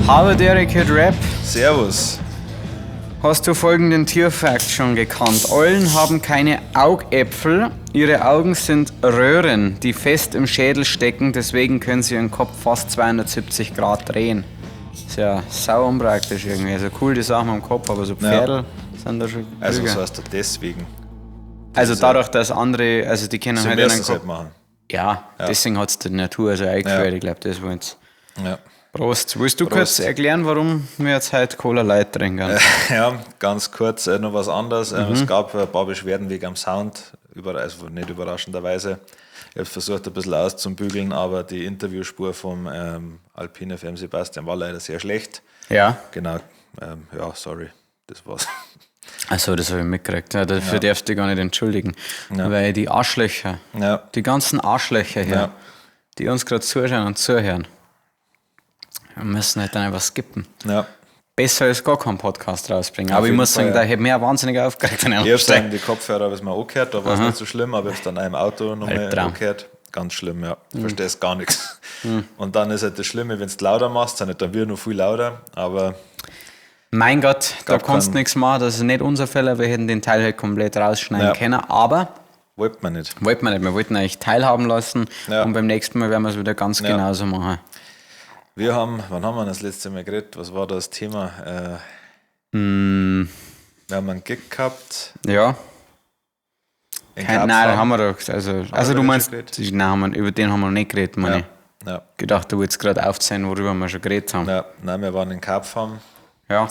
Hallo Derek hört Rap. Servus. Hast du folgenden Tierfakt schon gekannt? Eulen haben keine Augäpfel. Ihre Augen sind Röhren, die fest im Schädel stecken. Deswegen können sie ihren Kopf fast 270 Grad drehen. Ist ja sau unpraktisch irgendwie. Also cool, die Sachen am Kopf, aber so Pferdl sind da schon Also, klüger. was heißt das deswegen? Also dadurch, dass andere, also die können Sie halt ihren müssen es Kopf. halt machen. Ja, deswegen hat es die Natur so eingeführt. Ja. Ich glaube, das wollen's. Ja. Prost. Willst du Prost. kurz erklären, warum wir jetzt heute Cola Light trinken? Ja, ganz kurz noch was anderes. Es gab ein paar Beschwerden wegen am Sound, also nicht überraschenderweise. Ich habe versucht, ein bisschen auszubügeln, aber die Interviewspur vom Alpine FM Sebastian war leider sehr schlecht. Ja. Genau, ja, sorry, das war's. Achso, das habe ich mitgekriegt. Ja, dafür darfst du dich gar nicht entschuldigen. Weil die Arschlöcher, Ja. die ganzen Arschlöcher hier, Ja. die uns gerade zuschauen und zuhören, wir müssen halt dann einfach skippen. Ja. Besser als gar keinen Podcast rausbringen. Aber ich jeden muss sagen, Fall, da ja. hätte mir wahnsinnig aufgeregt. An Ich einer habe Stelle. dann die Kopfhörer, habe ich mir angehört, da war es nicht so schlimm, aber ich habe es dann auch im Auto nochmal Albtraum. angehört. Ganz schlimm, ja. Du verstehst gar nichts. Und dann ist halt das Schlimme, wenn du lauter machst, sind halt dann wir noch viel lauter, aber Mein Gott, da Gab kannst du keinen- nichts machen. Das ist nicht unser Fehler. Wir hätten den Teil halt komplett rausschneiden Ja. können. Aber wollte man nicht. wollten wir nicht. Wir wollten eigentlich teilhaben lassen. Ja. Und beim nächsten Mal werden wir es wieder ganz Ja. genauso machen. Wir haben, wann haben wir das letzte Mal geredet? Was war das Thema? Wir haben einen Gig gehabt. Ja. In Kein, nein, Karpfham. haben wir doch. Also wir du da meinst, schon geredet? nein, haben wir, über den haben wir noch nicht geredet, meine Ja, ich. ja, Gedacht, du wolltest gerade aufzählen, worüber wir schon geredet haben. ja. Nein, wir waren in Karpfham. Ja.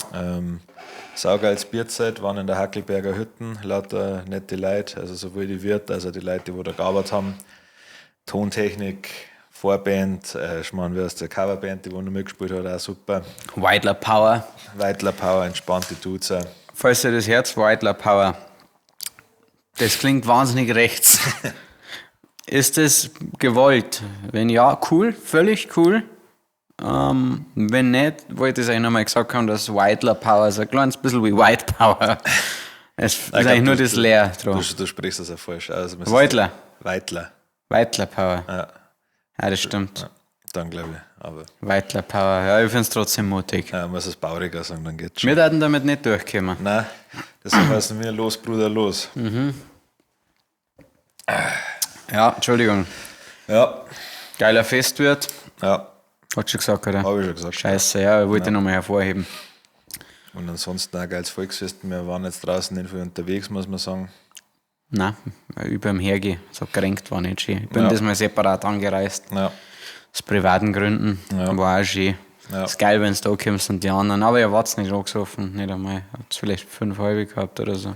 Saugeiles Bierzeit, waren in der Hackelberger Hütten, lauter nette Leute, also sowohl die Wirte, als auch die Leute, die wo da gearbeitet haben. Tontechnik, Vorband, Schmarrn, wie heißt der Coverband, die wo noch mitgespielt hat, auch super. Weidler Power. Weitler Power, entspannte Dudes. auch. Falls dir das Herz, Weidler Power. Das klingt wahnsinnig rechts. Ist das gewollt? Wenn ja, cool, völlig cool. Wenn nicht, wollte ich es eigentlich nochmal gesagt haben, dass Weidler Power ist ein kleines bisschen wie White Power. Es ist Ich glaub, eigentlich nur du- das Leer dran. Du sprichst das ja falsch aus. Also, Weidler. Weitler, Weidler Power. Ja. Ja, das stimmt. ja, dann glaube ich. Aber Weidler Power. Ja, ich finde es trotzdem mutig. ja, muss es bauriger sagen, dann geht's schon. Wir hätten damit nicht durchkommen. Nein, deshalb heißen wir los, Bruder, los. Mhm. Ja, Entschuldigung. Ja, Geiler Festwirt. ja, Hat schon gesagt, oder? habe ich schon gesagt. Scheiße, ja, ich wollte nochmal hervorheben. Und ansonsten auch geiles Volksfest. Wir waren jetzt draußen nicht viel unterwegs, muss man sagen. Nein, über dem Hergehen. So gekränkt war nicht schön. Ich bin Ja. das mal separat angereist. Ja, Aus privaten Gründen. Ja. War auch schön. Ja. Ist geil, wenn du da kommst und die anderen. Aber ich war's nicht angesoffen. Nicht einmal. Hab's vielleicht fünf halbe gehabt oder so.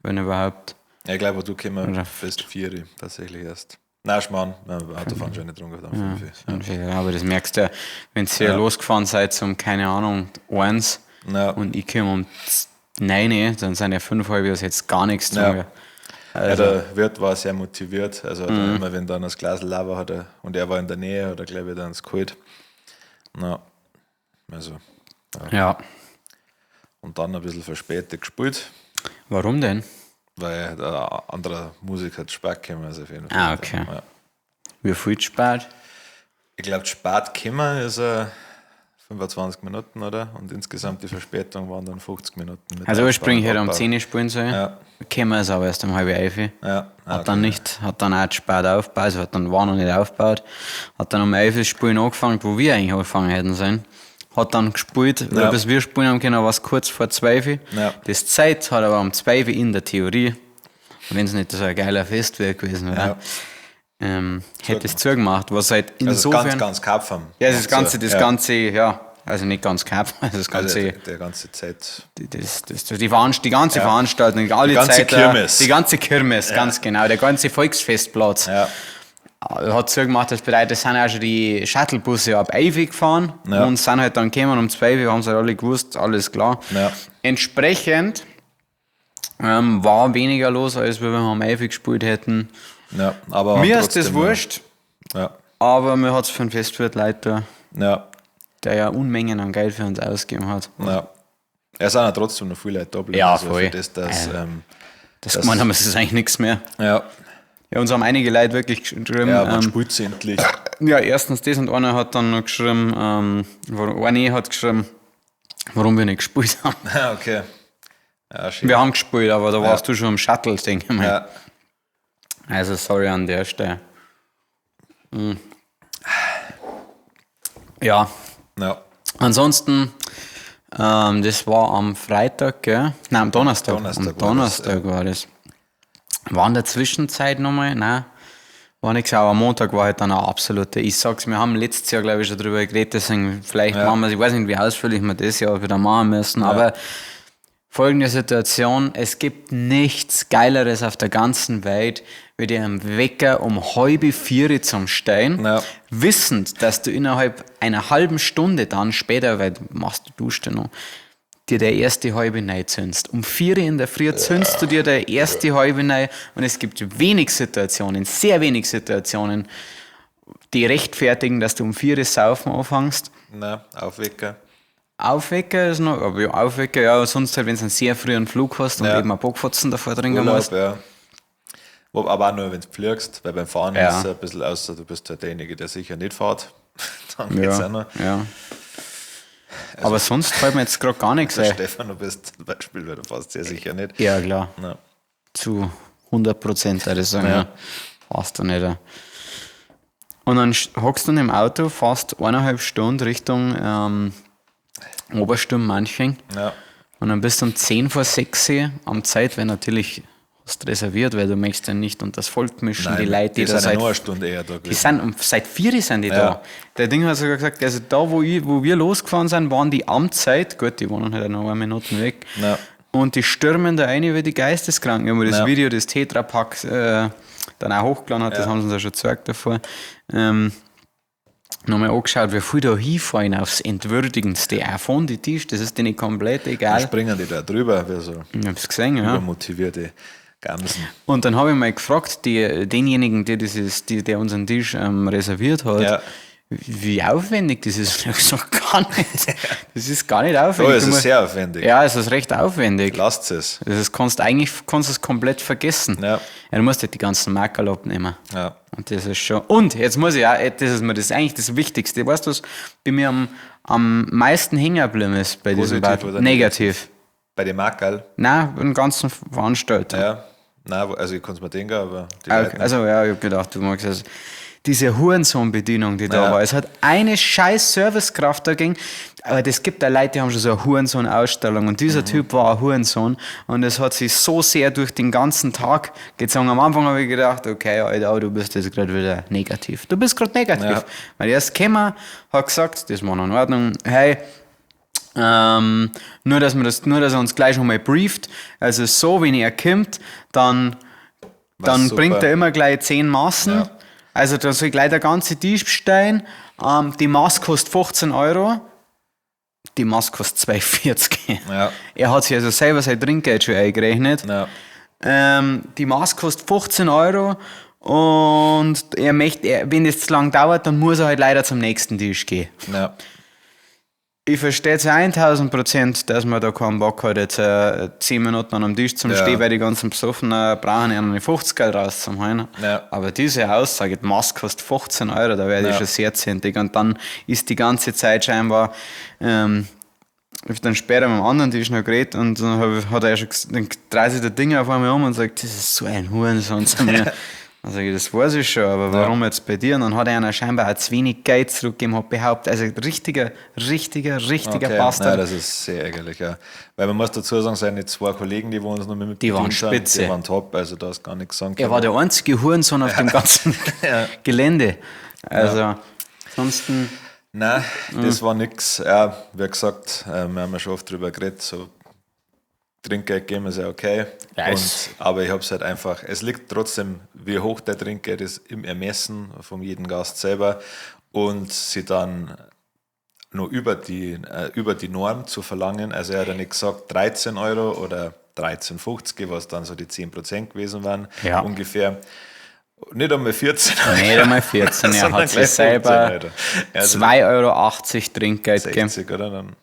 Wenn überhaupt. ich glaube, du kommst Oder bis 4 tatsächlich erst. Nein, Schmarrn, wir haben Autofahren schon nicht drum gehabt, am 5. Fünf, ja, aber das merkst du ja, wenn ihr losgefahren seid um, keine Ahnung, 1 Ja. und ich komme um 9, dann sind ja fünf halbe, das ist jetzt gar nichts Ja. drin. Ja, der Wirt war sehr motiviert. Also hat er Mhm. immer, wenn dann das Glas Lava hat er, und er war in der Nähe, hat er gleich wieder ins geholt. Na, also, Ja. und dann ein bisschen verspätet gespielt, Warum denn? weil der andere Musiker zu spät gekommen ist auf jeden Fall. Ah, okay. Ja. Wie viel spät? Ich glaube, spät gekommen ist er 25 Minuten, oder? Und insgesamt die Verspätung waren dann 50 Minuten. Mit Also ursprünglich hätte er um Abbau. 10 Uhr spielen sollen. Ja. Kämen es aber erst um halb elf. Ja, ah, Hat dann nicht, hat dann auch zu spät aufgebaut, also hat dann war noch nicht aufgebaut. Hat dann um 11 Uhr das Spielen angefangen, wo wir eigentlich angefangen hätten sollen. Hat dann gespielt, Ja. bis wir spielen haben können, war es kurz vor 12 Uhr. Ja. Das Zeit hat aber um 12 Uhr in der Theorie, wenn es nicht so ein geiler Fest wäre gewesen wäre, Ja. hätte es zugemacht. Was halt Also insofern. ganz, ganz Karpfen. ja, das ganze, das ja. ganze, ja, also nicht ganz Karpfen, also das Also ganze. der, der ganze Zeit. Die, das, das, die, Veranst die ganze Veranstaltung, alle Die ganze Zeit, Kirmes. Die ganze Kirmes, ganz genau. Der ganze Volksfestplatz. Ja. Hat so gemacht, das bedeutet, es sind auch schon die Shuttlebusse ab 11 gefahren Ja. und sind halt dann gekommen um 12 Uhr, haben sie halt alle gewusst, alles klar. Ja. Entsprechend war weniger los, als wenn wir um 11 Uhr gespielt hätten. Ja, aber Mir ist das trotzdem, wurscht, Ja, aber mir hat es für den Festwirtleiter, ja, der ja Unmengen an Geld für uns ausgegeben hat. ja. Es sind ja trotzdem noch viele Leute da geblieben. Ja, also voll. Für das, dass, Das, gemeint haben, es ist eigentlich nichts mehr. ja, Ja, uns haben einige Leute wirklich geschrieben. ja, man spielt endlich. Ja, erstens das und einer hat dann noch geschrieben, eine hat geschrieben, warum wir nicht gespielt haben. Ah, okay. Ja, schön. Wir haben gespielt, aber da warst du schon im Shuttle, denke ich mal. Ja. Also sorry an der Stelle. Mhm. Ja, Ja. ansonsten, das war am Freitag, gell? Nein, am Donnerstag. Donnerstag am war das, Donnerstag war das. War in der Zwischenzeit nochmal? Nein, war nichts. Aber am Montag war halt dann eine absolute. Ich sag's, wir haben letztes Jahr, glaube ich, schon drüber geredet, deswegen vielleicht machen wir ich weiß nicht, wie ausführlich wir das Jahr wieder machen müssen, aber folgende Situation: Es gibt nichts Geileres auf der ganzen Welt, wie dir am Wecker um 3:30 zum Stehen, Ja. wissend, dass du innerhalb einer halben Stunde dann später, weil du machst, du duschst ja noch, dir der erste halbe neu zündest. Um 4 in der Früh zündest du dir der erste halbe neu und es gibt wenig Situationen, sehr wenig Situationen, die rechtfertigen, dass du um 4 Saufen anfängst. Na, Aufwecker. Aufwecker ist noch, aber ja, Aufwecker, ja, sonst halt, wenn du einen sehr frühen Flug hast und Ja. eben ein Bockfotzen davor trinken Urlaub, musst. ja. Aber auch nur, wenn du fliegst, weil beim Fahren Ja. ist es ein bisschen, außer du bist halt derjenige, der sicher nicht fährt. Dann geht's auch Ja, noch. ja. Aber sonst fällt mir jetzt gerade gar nichts Der ein. Stefan, du bist zum Beispiel, weil du fährst sehr sicher nicht. Ja, klar. Ja. Zu 100% würde ich sagen. Ja. Ja. Fährst du nicht. ja. Und dann hockst du in dem Auto fast 1,5 Stunden Richtung Obersturm Manching. Ja. Und dann bist du um 5:50 am Zeit, wenn natürlich hast reserviert, weil du möchtest ja nicht unter das Volk mischen, Nein, die Leute, die, die da sind ja seit nur eine Stunde eher da Die gewesen. sind seit 4 sind die Ja. da. Der Ding hat sogar gesagt, also da, wo wir losgefahren sind, waren die Amtszeit, gut, die waren halt auch noch eine Minute weg. Ja. Und die stürmen da rein wie die Geisteskranken. Ich habe mir das Ja. Video des Tetra-Packs dann auch hochgeladen hat, das Ja. haben sie uns ja schon gezeigt davor. Nochmal angeschaut, wie viel da hinfallen aufs Entwürdigendste, auch von die Tisch, das ist denen komplett Dann egal. springen die da drüber, wie so Ich hab's gesehen, ja. übermotivierte Gamsen. Und dann habe ich mal gefragt, denjenigen, der unseren Tisch reserviert hat, Ja. wie aufwendig das ist. Und er hat gesagt, gar nicht. Das ist gar nicht aufwendig. Oh, es Du ist musst- sehr aufwendig. Ja, es ist recht aufwendig. Lasst es. Das ist, kannst eigentlich kannst du es komplett vergessen. Ja. Du musst halt die ganzen Markerl abnehmen. Ja. Und das ist schon. Und jetzt muss ich auch, das ist mir das eigentlich das Wichtigste. Weißt du, was bei mir am meisten hängen geblieben ist bei diesem Positiv Bad? oder Negativ. Bei dem Markerl, Nein, den ganzen Veranstalter. ja. Nein, also ich kann es mir denken, aber die Ah, Leute okay. nicht. Also ja, ich hab gedacht, du magst das. Diese Hurensohn-Bedienung, die da Ja. war. Es hat eine scheiß Servicekraft dagegen, aber das gibt da Leute, die haben schon so eine Hurensohn-Ausstellung und dieser Typ war ein Hurensohn und es hat sich so sehr durch den ganzen Tag gezogen. Am Anfang habe ich gedacht, okay, Alter, aber du bist jetzt gerade wieder negativ. Du bist gerade negativ. Ja. Weil er ist gekommen, hat gesagt, das war noch in Ordnung, hey, nur, dass er uns gleich nochmal brieft. Also so, wenn er kommt, dann super. bringt er immer gleich 10 Massen. Ja. Also da soll gleich der ganze Tisch bestellen. Die Maß kostet 15 Euro. Die Maß kostet 2,40. Ja. Er hat sich also selber sein Trinkgeld schon eingerechnet. Ja. Die Maß kostet 15 Euro und er möchte, wenn das zu lang dauert, dann muss er halt leider zum nächsten Tisch gehen. Ja. Ich verstehe zu 1000%, dass man da keinen Bock hat, jetzt 10 Minuten an einem Tisch zum Ja. Stehen, weil die ganzen Besoffenen brauchen ja noch eine 50 rauszuholen. Ja. Aber diese Aussage, die Maske kostet 15 Euro, da werde ich Ja. schon sehr zintig. Und dann ist die ganze Zeit scheinbar, ich hab dann später mit dem anderen Tisch noch geredet und dann hat er schon dann dreht sich der Ding auf einmal um und sagt, das ist so ein Hurensohn zu mir. Dann sag ich, das weiß ich schon, aber warum jetzt bei dir? Und dann hat er einer scheinbar auch zu wenig Geld zurückgegeben, hat behauptet, also richtiger, richtiger, richtiger Okay. Bastard. Nein, das ist sehr ärgerlich, ja. Weil man muss dazu sagen, seine zwei Kollegen, die wo uns noch mit Die waren bedient haben, spitze. Die waren top, also da ist gar nichts sagen Er war der einzige Hurensohn auf dem ganzen Gelände. Also, ansonsten, Nein, das war nix. Ja, wie gesagt, wir haben ja schon oft drüber geredet, so Trinkgeld geben ist ja okay. Ja, und, aber ich habe es halt einfach, es liegt trotzdem, wie hoch der Trinkgeld ist, im Ermessen von jedem Gast selber und sie dann nur über die Norm zu verlangen. Also er hat ja nicht gesagt 13 Euro oder 13,50, was dann so die 10% gewesen waren, Ja. ungefähr. Nicht einmal 14 Euro. nicht einmal 14, er sondern hat sich gleich 15 selber Euro. Also 2,80 Euro Trinkgeld gegeben. 60, oder? Dann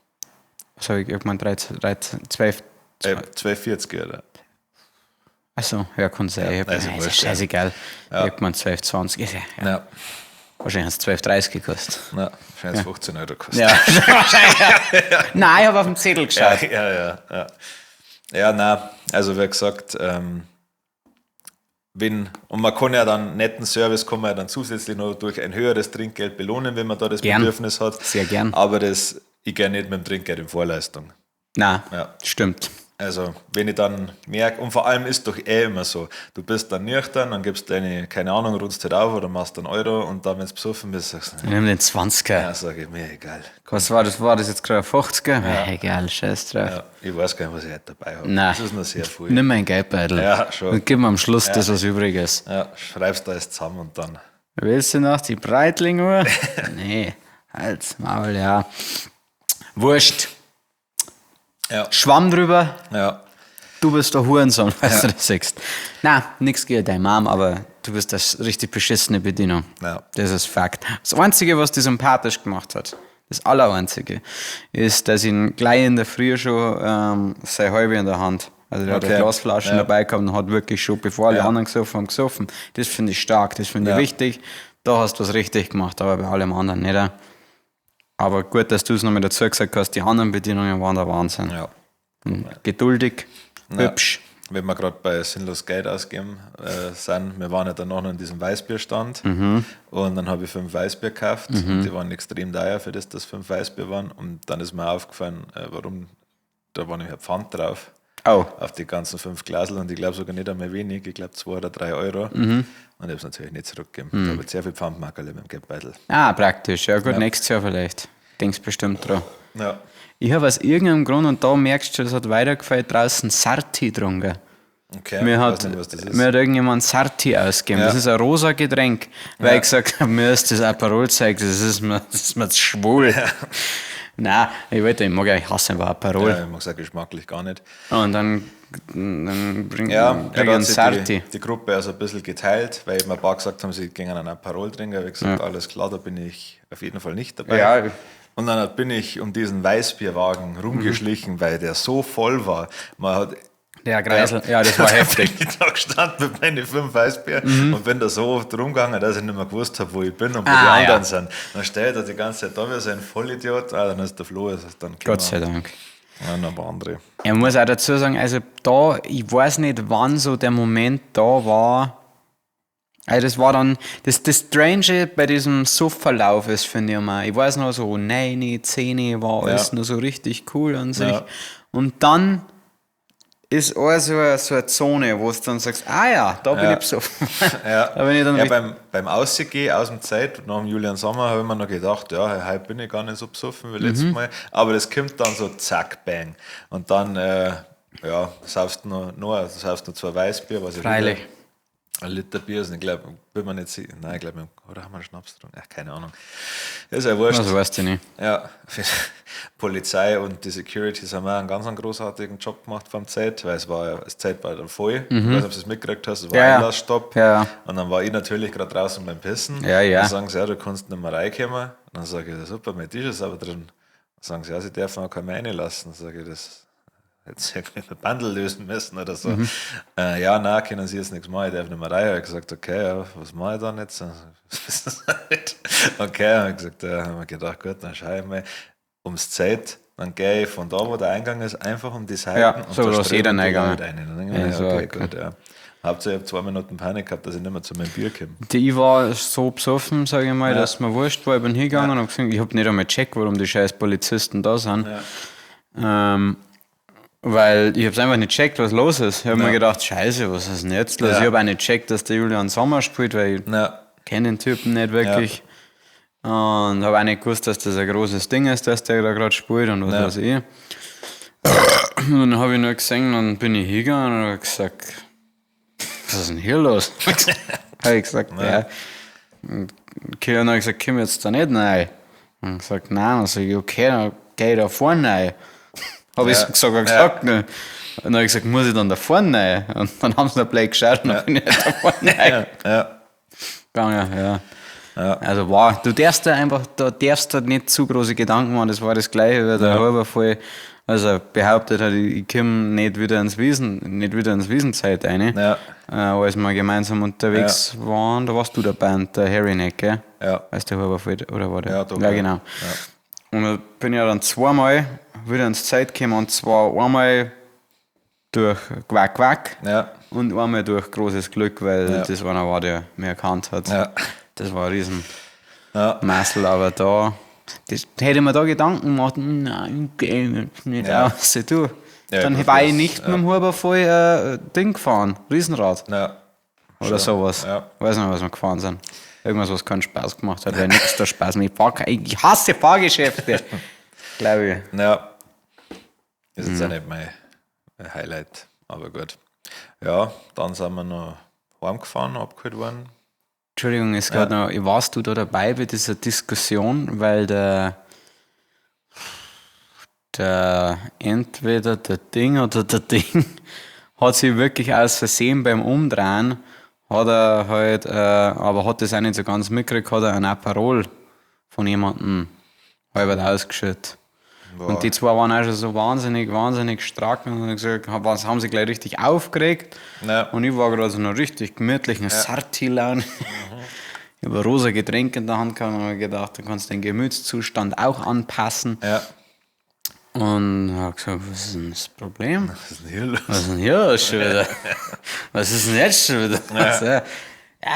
Was habe ich irgendwann 13, 13, 12, 2,40, oder? Achso, ja, kann sein. Ich hab, also nein, ist wurscht, ja ja. scheißegal. Ich hab gemeint 12, 20. Ist ja, ja. Ja. Wahrscheinlich hat es 12,30 gekostet. Na, wahrscheinlich 15 Euro gekostet. Ja, wahrscheinlich. Nein, ich habe auf den Zettel geschaut. Ja. Ja, nein, also wie gesagt, wenn, und man kann ja dann netten Service kann man ja dann zusätzlich noch durch ein höheres Trinkgeld belohnen, wenn man da das Gern. Bedürfnis hat. Sehr gern. Aber das, ich gehe nicht mit dem Trinkgeld in Vorleistung. Nein, Ja. stimmt. Also, wenn ich dann merke, und vor allem ist doch eh immer so, du bist dann nüchtern, dann gibst deine, keine Ahnung, runst halt auf oder machst einen Euro und dann, wenn du besoffen bist, sagst du, Ich nehme den 20er. ja, sag ich, mir egal. Komm, Was war das? War das jetzt gerade ein 50er? Ja. Egal, scheiß drauf. ja, ich weiß gar nicht, was ich heute dabei habe. Nein. Das ist noch sehr viel. Nimm mein Geldbeutel. Ja, schon. Und gib mir am Schluss das, was übrig ist. Ja, schreibst da alles zusammen und dann. Willst du noch die Breitling-Uhr? Nee, halt's Maul, ja. Wurscht. Ja. Schwamm drüber, Ja. du bist der Hurensohn, falls du das siehst. Na, nix gegen deine Mom, aber du bist das richtig beschissene Bedienung. Ja. Das ist Fakt. Das Einzige, was die sympathisch gemacht hat, das Allereinzige, ist, dass ihn gleich in der Früh schon seine halbe in der Hand. Also der hat Okay. eine Glasflasche Ja. dabei gehabt und hat wirklich schon, bevor alle Ja. anderen gesoffen haben, gesoffen. Das finde ich stark, das finde ich Ja. wichtig. Da hast du was richtig gemacht, aber bei allem anderen nicht. Aber gut, dass du es noch mit dazu gesagt hast, die anderen Bedienungen waren der Wahnsinn. Ja. Geduldig, Ja. hübsch. Wenn wir gerade bei sinnlos Geld ausgeben sind, wir waren ja dann noch in diesem Weißbierstand und dann habe ich 5 Weißbier gekauft und die waren extrem teuer für das, dass 5 Weißbier waren und dann ist mir aufgefallen, warum, da war nämlich ein Pfand drauf Oh, auf die ganzen 5 Glasel und ich glaube sogar nicht einmal wenig, ich glaube 2 oder 3 Euro und ich habe es natürlich nicht zurückgegeben. Da habe ich sehr viel Pfandmarkerl mit dem Geldbeutel. ah, praktisch. Ja gut, nächstes Jahr vielleicht. Denkst bestimmt dran. Ja. Ich habe aus irgendeinem Grund, und da merkst du, das hat weitergefallen, draußen Sarti getrunken. Okay, Mir ich hat, weiß nicht, was das ist. mir hat irgendjemand Sarti ausgegeben. Ja. Das ist ein rosa Getränk, weil Ja. ich gesagt habe, mir ist das Aperol-Zeug, das ist mir zu schwul. Nein, ich wollte, ich mag ja, ich hasse einfach Aperol. Ja, ich mag es auch geschmacklich gar nicht. Und dann bring, Ja, bring ja, ich da einen hat sich Sarti. die Gruppe also ein bisschen geteilt, weil eben ein paar gesagt haben, sie gingen einen Aperol trinken. Ich habe gesagt, alles klar, da bin ich auf jeden Fall nicht dabei. Ja. Und dann bin ich um diesen Weißbierwagen rumgeschlichen, weil der so voll war. Man hat Der Kreisel, ja, das war Da heftig. bin ich da gestanden mit meinen 5 Weißbier und bin da so oft rumgegangen, dass ich nicht mehr gewusst habe, wo ich bin und wo Ah, die anderen ja. sind. Dann stehe ich da die ganze Zeit da wie so ein Vollidiot. Ah, dann ist der Flo, also dann Gott sei Dank. Ja, noch ein paar andere. Ich muss auch dazu sagen, also da, ich weiß nicht, wann so der Moment da war. Also das war dann, das Strange bei diesem Suff-Verlauf ist, finde ich immer, ich weiß noch so, 9, 10 war alles Ja. noch so richtig cool an sich. Ja. Und dann ist alles so eine Zone, wo du dann sagst, ah ja, da bin Ja. ich besoffen. Ja, Da bin ich dann ja richtig- beim Ausgehen aus dem Zeit, nach dem Julian Sommer, habe ich mir noch gedacht, ja, heute bin ich gar nicht so besoffen wie letztes Mal. Aber das kommt dann so zack, bang. Und dann, ja, saufst du noch, saufst noch 2 Weißbier, was ich Freilich. wieder- Ein Liter Bier ist, ich glaube, bin mir nicht sicher. Nein, ich glaube, oder haben wir einen Schnaps getrunken? Ach, keine Ahnung. Ist ja wurscht. Das weißt du nicht. Ja, Polizei und die Securities haben auch einen ganz einen großartigen Job gemacht vom Zelt, weil es war ja, das Zelt war dann voll. Ich weiß nicht, ob du es mitgekriegt hast, es war Mhm. Ja, ja. Einlassstopp. Ja, ja. Und dann war ich natürlich gerade draußen beim Pissen. Ja, ja. Dann sagen sie, ja, du kannst nicht mehr reinkommen. Und dann sage ich, ja, super, mein Tisch ist aber drin. Dann sagen sie, ja, sie dürfen auch keinen mehr reinlassen. Dann sage ich, das hätte sie mit einem Bandel lösen müssen oder so. Mhm. Ja, nein, können sie jetzt nichts machen, ich darf nicht mehr rein. Habe ich gesagt, okay, ja, was mache ich dann jetzt? Okay, habe ich gesagt, ja, haben wir gedacht, gut, dann schaue ich mal ums Zelt. Dann gehe ich von da, wo der Eingang ist, einfach um die Seiten. Ja, und so da ist jeder strömen die reingegangen. Leute rein. Dann denke ich Ja, mir, so, okay, okay. gut, ja. Hauptsache, ich habe 2 Minuten Panik gehabt, dass ich nicht mehr zu meinem Bier komme. Die, ich war so besoffen, sage ich mal, dass mir wurscht war. Ich bin hingegangen und hab gesehen, ich habe nicht einmal gecheckt, warum die scheiß Polizisten da sind. Weil ich hab's einfach nicht gecheckt, was los ist. Ich hab mir gedacht, scheiße, was ist denn jetzt los? Ja. Ich hab auch nicht gecheckt, dass der Julian Sommer spielt, weil ich Ja, kenne den Typen nicht wirklich. Und habe auch nicht gewusst, dass das ein großes Ding ist, dass der da gerade spielt und was Ja. weiß ich. Und dann habe ich nur gesehen, dann bin ich hingegangen und hab gesagt, was ist denn hier los? Habe ich gesagt, ja. Und okay, dann hab ich gesagt, komm jetzt da nicht rein. Und gesagt, nein. Dann sag ich, okay, dann geh ich da vorne rein. Habe ich Ja. so gesagt, Ja. gesagt, ne. Und dann hab ich gesagt, muss ich dann da vorne rein? Und dann haben sie noch blöd geschaut und dann bin ich halt da vorne rein ja, ja. gegangen, ja. Ja. Also wow, du darfst da einfach, da darfst du nicht zu große Gedanken machen, das war das Gleiche, weil der halber voll Also behauptet hat, ich komme nicht wieder ins Wiesen, nicht wieder ins Wiesenzeit rein. Ja. Als wir gemeinsam unterwegs waren, da warst du dabei und der Harry nicht, gell? Ja. Weißt du, war voll, oder war der? Ja, doch, ja, ja. genau. Und da bin ich ja dann zweimal wieder ins Zeit gekommen und zwar einmal durch Quack Quack Ja. und einmal durch großes Glück, weil Ja. das einer war, der mir erkannt hat. Ja. Das war ein riesen Ja. Meißel, aber da das, hätte ich mir da Gedanken gemacht, nein, ich geh jetzt nicht Ja. aus, du. Ja, dann gut, war ich das- nicht ja. mit dem Huber voll Ding gefahren, Riesenrad Ja. oder sowas. Ja. Weiß nicht, was wir gefahren sind. Irgendwas, was keinen Spaß gemacht hat, weil nichts da Spaß macht. Ich hasse Fahrgeschäfte, glaube ich. Ja. Ist Mhm. jetzt auch nicht mein Highlight, aber gut. Ja, dann sind wir noch heimgefahren, abgeholt worden. Entschuldigung, ist gerade noch, warst du da dabei bei dieser Diskussion, weil der entweder der Ding oder der Ding hat sich wirklich aus Versehen beim Umdrehen, hat er halt, aber hat das auch nicht so ganz mitgekriegt, hat er ein Aperol von jemandem halb ausgeschüttet. Boah. Und die zwei waren auch schon so wahnsinnig, wahnsinnig stark und haben gesagt, was haben sie gleich richtig aufgeregt. Ja. Und ich war gerade so einer richtig gemütlichen Sarti-Laune. Ich habe ein rosa Getränk in der Hand gehabt und habe gedacht, du kannst den Gemütszustand auch anpassen. Ja. Und habe gesagt, was ist denn das Problem? Was ist denn hier los? Was ist denn hier schon wieder? Was ist denn jetzt schon wieder? Ja, ja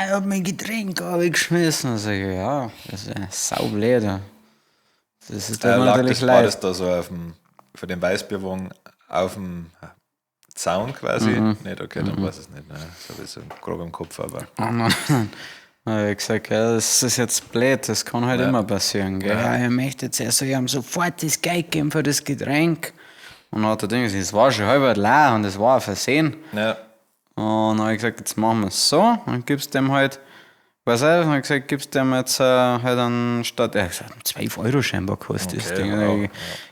ich hab mein Getränk geschmissen. Und sag ich, ja, das ist ja saublöd. Das ist Lag natürlich das, war leid. das da so auf dem, für den Weißbierwagen auf dem Zaun quasi? Mhm. Nicht, okay, dann weiß ich es nicht. Ne. Das habe ich so grob im Kopf, aber. Und dann habe ich gesagt, ja, das ist jetzt blöd, das kann halt immer passieren. Gell? Ja, er möchte jetzt, er soll ihm sofort das Geld geben für das Getränk. Und dann hat der Ding gesagt, es war schon halb leer und es war ein Versehen. Ja, Und dann habe ich gesagt, jetzt machen wir es so. Und gibst dem halt, weiß ich, dann habe ich gesagt, gibst dem jetzt halt anstatt, er hat gesagt, 12 Euro scheinbar kostet das Okay, Ding. wow, Und dann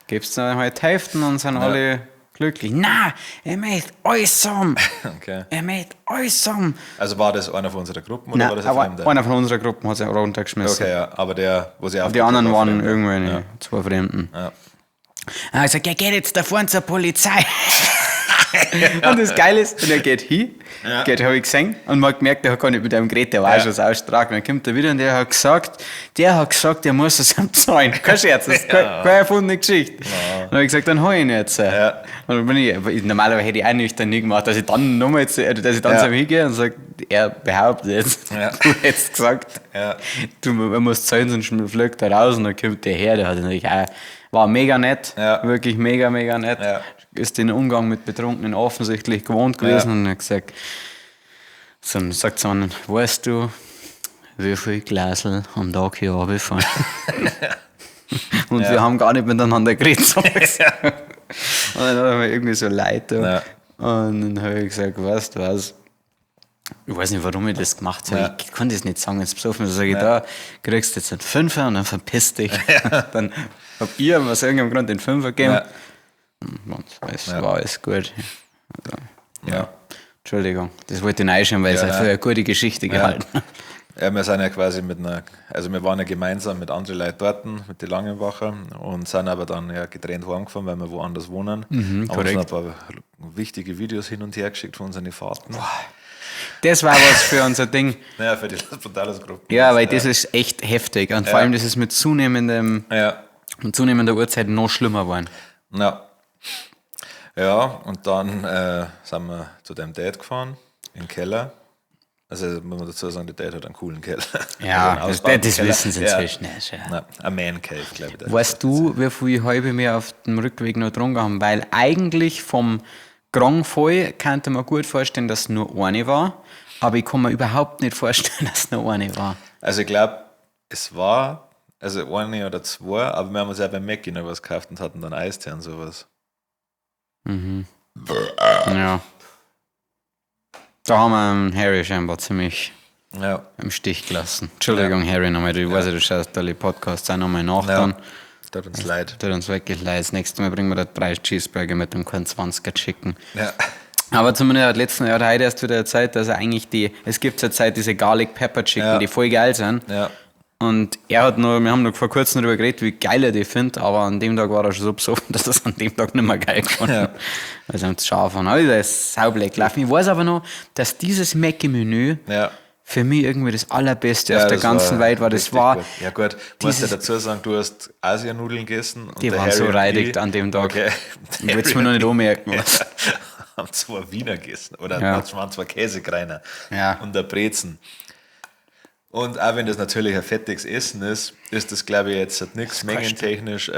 Gibst dem halt Hälften und sind alle glücklich. Na, er möchte alles haben. okay. Er möchte alles haben. Also war das einer von unserer Gruppen oder Nein, war das ein aber Fremder? einer von unserer Gruppe hat sich runtergeschmissen. Okay, ja, aber der, wo sie Die anderen waren Fremder. irgendwelche zwei Fremden. Ja. Dann hab ich gesagt, er geht jetzt da vorne zur Polizei. Und das Geile ist, und er geht hin, geht, habe ich gesehen, und man hat gemerkt, der hat gar nicht mit einem geredet, der war Ja. schon saustrag. Und dann kommt er wieder und der hat gesagt, der muss es ihm zahlen. Kein Scherz, das ist keine erfundene Geschichte. Und dann habe ich gesagt, dann hol ich ihn jetzt. Ja. Und dann bin ich, normalerweise hätte ich auch nüchtern nie gemacht, dass ich dann nochmal zu, dass ich dann Ja. zu ihm hingehe und sage, er behauptet jetzt, Ja. du hättest gesagt, Ja. du, man muss zahlen, sonst fliegt er raus und dann kommt der her, der hat natürlich auch, war mega nett, Ja. wirklich mega, mega nett. Ja. Ist den Umgang mit Betrunkenen offensichtlich gewohnt gewesen Ja. und hat gesagt, so, sagt zu einem, weißt du, wie viel Glasl am Tag hier runterfahren? und wir haben gar nicht miteinander geredet. So. Und dann hat er mir irgendwie so leid getan. Ja. Und dann habe ich gesagt, weißt du was? Ich weiß nicht, warum ich das gemacht habe. Ja. Ich konnte es nicht sagen, jetzt besoffen. Sag ich, da kriegst du jetzt einen Fünfer und dann verpiss dich. Dann hab ich ihm aus irgendeinem Grund den Fünfer gegeben. Ja. Und es war alles gut. Also, Ja. Entschuldigung, das wollte ich reinschauen, weil es Ja, ja, nein. für eine gute Geschichte gehalten habe. Ja, wir sind ja quasi mit einer, also wir waren ja gemeinsam mit anderen Leuten dort, mit den Langenbacher und sind aber dann ja getrennt heimgefahren, weil wir woanders wohnen. Haben uns korrekt. noch ein paar wichtige Videos hin und her geschickt von unseren Fahrten. Das war was für unser Ding. Naja, für die Las Brutales Gruppe. Ja, weil das ist echt heftig. Und vor allem, das ist mit Ja, mit zunehmender Uhrzeit noch schlimmer geworden. ja. Ja, und dann sind wir zu dem Date gefahren, in den Keller. Also muss man dazu sagen, der Date hat einen coolen Keller. Ja, Also einen das, ausgebauten das Keller. wissen sie Ja. inzwischen. Ja. schon. Na, ein Man Cave, glaube ich. der Weißt du, wie viel halbe wir auf dem Rückweg noch getrunken haben? Weil eigentlich vom Grand voll könnte man gut vorstellen, dass nur eine war. Aber ich kann mir überhaupt nicht vorstellen, dass nur eine war. Also ich glaube, es war, also eine oder zwei, aber wir haben uns ja beim Mackie noch was gekauft und hatten dann Eistee und sowas. Ja. Da haben wir einen Harry scheinbar ziemlich Ja. im Stich gelassen. Entschuldigung, Harry, nochmal. Du weißt ja, du schaust alle Podcasts auch nochmal nach. Ja. Dann. Tut uns leid. Tut uns wirklich leid. Das nächste Mal bringen wir da 3 Cheeseburger mit und keinen 20er Chicken. Ja. Aber zumindest hat letzten Jahr heute erst wieder Zeit, dass er eigentlich die, es gibt zur Zeit diese Garlic Pepper Chicken, Ja. die voll geil sind. Ja. Und er hat noch, wir haben noch vor kurzem darüber geredet, wie geil er die findet, aber an dem Tag war er schon so besoffen, dass das an dem Tag nicht mehr geil gefunden hat. Weil es ihm zu scharf war. Also, das ist saublöd gelaufen. Ich weiß aber noch, dass dieses Mäcki-Menü für mich irgendwie das Allerbeste Ja, auf der das ganzen war Welt war. Das richtig war, gut. Ja, gut, musst ja dazu sagen, du hast Asianudeln gegessen. Und Die der waren so Harry und reidig ich- an dem Tag. Okay. Ich wollte es mir noch nicht anmerken. Ja, haben zwei Wiener gegessen. Oder das waren zwei Käsekreiner und der Brezen. Und auch wenn das natürlich ein fettiges Essen ist, ist das, glaube ich, jetzt halt nichts mengentechnisch,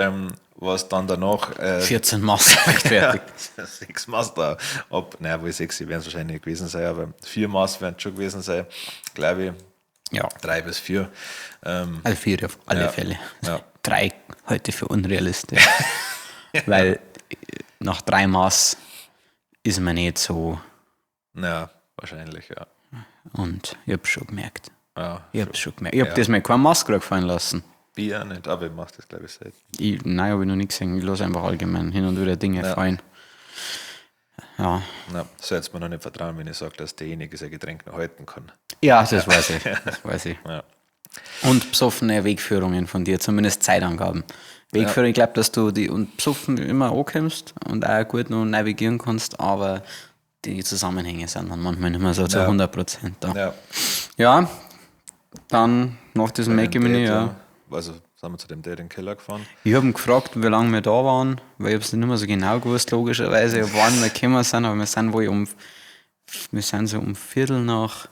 was dann danach 14 Maß rechtfertigt. ja, 6 Maß da ab, naja, wohl 6 werden es wahrscheinlich nicht gewesen sein, aber 4 Maß werden es schon gewesen sein, glaube ich. 3 bis 4. Also 4 auf alle Fälle. 3 heute für unrealistisch. Weil nach 3 Maß ist man nicht so. Ja, wahrscheinlich, ja. Und ich hab's schon gemerkt. Ja, Ich hab's schon gemerkt. Ich hab das mir kein Maske gefallen lassen. Bier nicht, aber ich mach das, glaube ich, selten. Nein, hab ich noch nicht gesehen. Ich lasse einfach allgemein hin und wieder Dinge fallen. Ja. Na, sollst mir noch nicht vertrauen, wenn ich sage, dass derjenige sein Getränk noch halten kann. Ja, das weiß ich. Das weiß ich. Ja. Und besoffene Wegführungen von dir, zumindest Zeitangaben. Wegführung, ich glaub, dass du die und besoffen immer ankommst und auch gut noch navigieren kannst, aber die Zusammenhänge sind dann manchmal nicht mehr so zu 100% da. Ja, dann nach diesem Bei dem Mäcki-Menü, Date, ja. ja. Also sind wir zu dem Date in den Keller gefahren. Ich hab ihn gefragt, wie lange wir da waren, weil ich hab's nicht mehr so genau gewusst, logischerweise, wann wir gekommen sind, aber wir sind wohl um, wir sind so um 4:15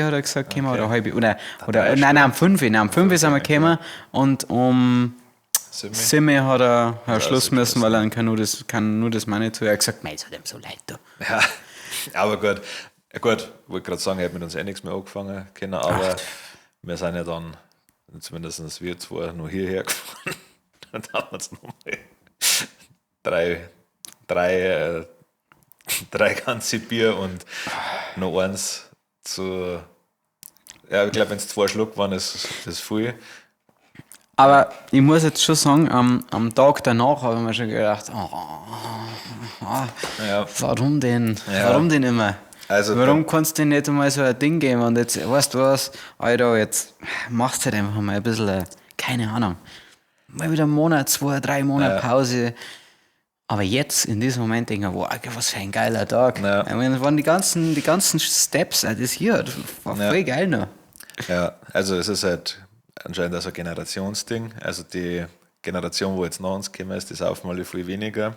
hat er gesagt, gekommen, oder halb, oder, oder, drei nein, nein, um 5, nein, um 5 sind wir gekommen und um 7. 7 hat er Schluss sieben müssen, weil er kann nur das Money zu. Er hat gesagt, mei, es hat ihm so leid da. Ja, aber gut. Ja, gut, wollte gerade sagen, er hat mit uns eh nichts mehr angefangen können, aber wir sind ja dann, zumindest wir zwei, nur hierher gefahren. Dann haben wir uns nochmal drei ganze Bier und noch eins zu. Ja, ich glaube, wenn es 2 Schluck waren, ist das viel. Aber ich muss jetzt schon sagen, am Tag danach habe ich mir schon gedacht, oh, warum denn? Warum denn immer? Also warum kannst du denn nicht einmal so ein Ding geben? Und jetzt, weißt du was, Alter, jetzt machst du halt einfach mal ein bisschen, keine Ahnung, mal wieder einen Monat, 2, 3 Monate Pause. Aber jetzt, in diesem Moment, denke ich mir, wow, was für ein geiler Tag. Ich meine, das waren die ganzen Steps, das hier, das war voll geil noch. Ja, also es ist halt anscheinend auch so ein Generationsding. Also die Generation, wo jetzt nach uns gekommen ist, die saufen alle viel weniger.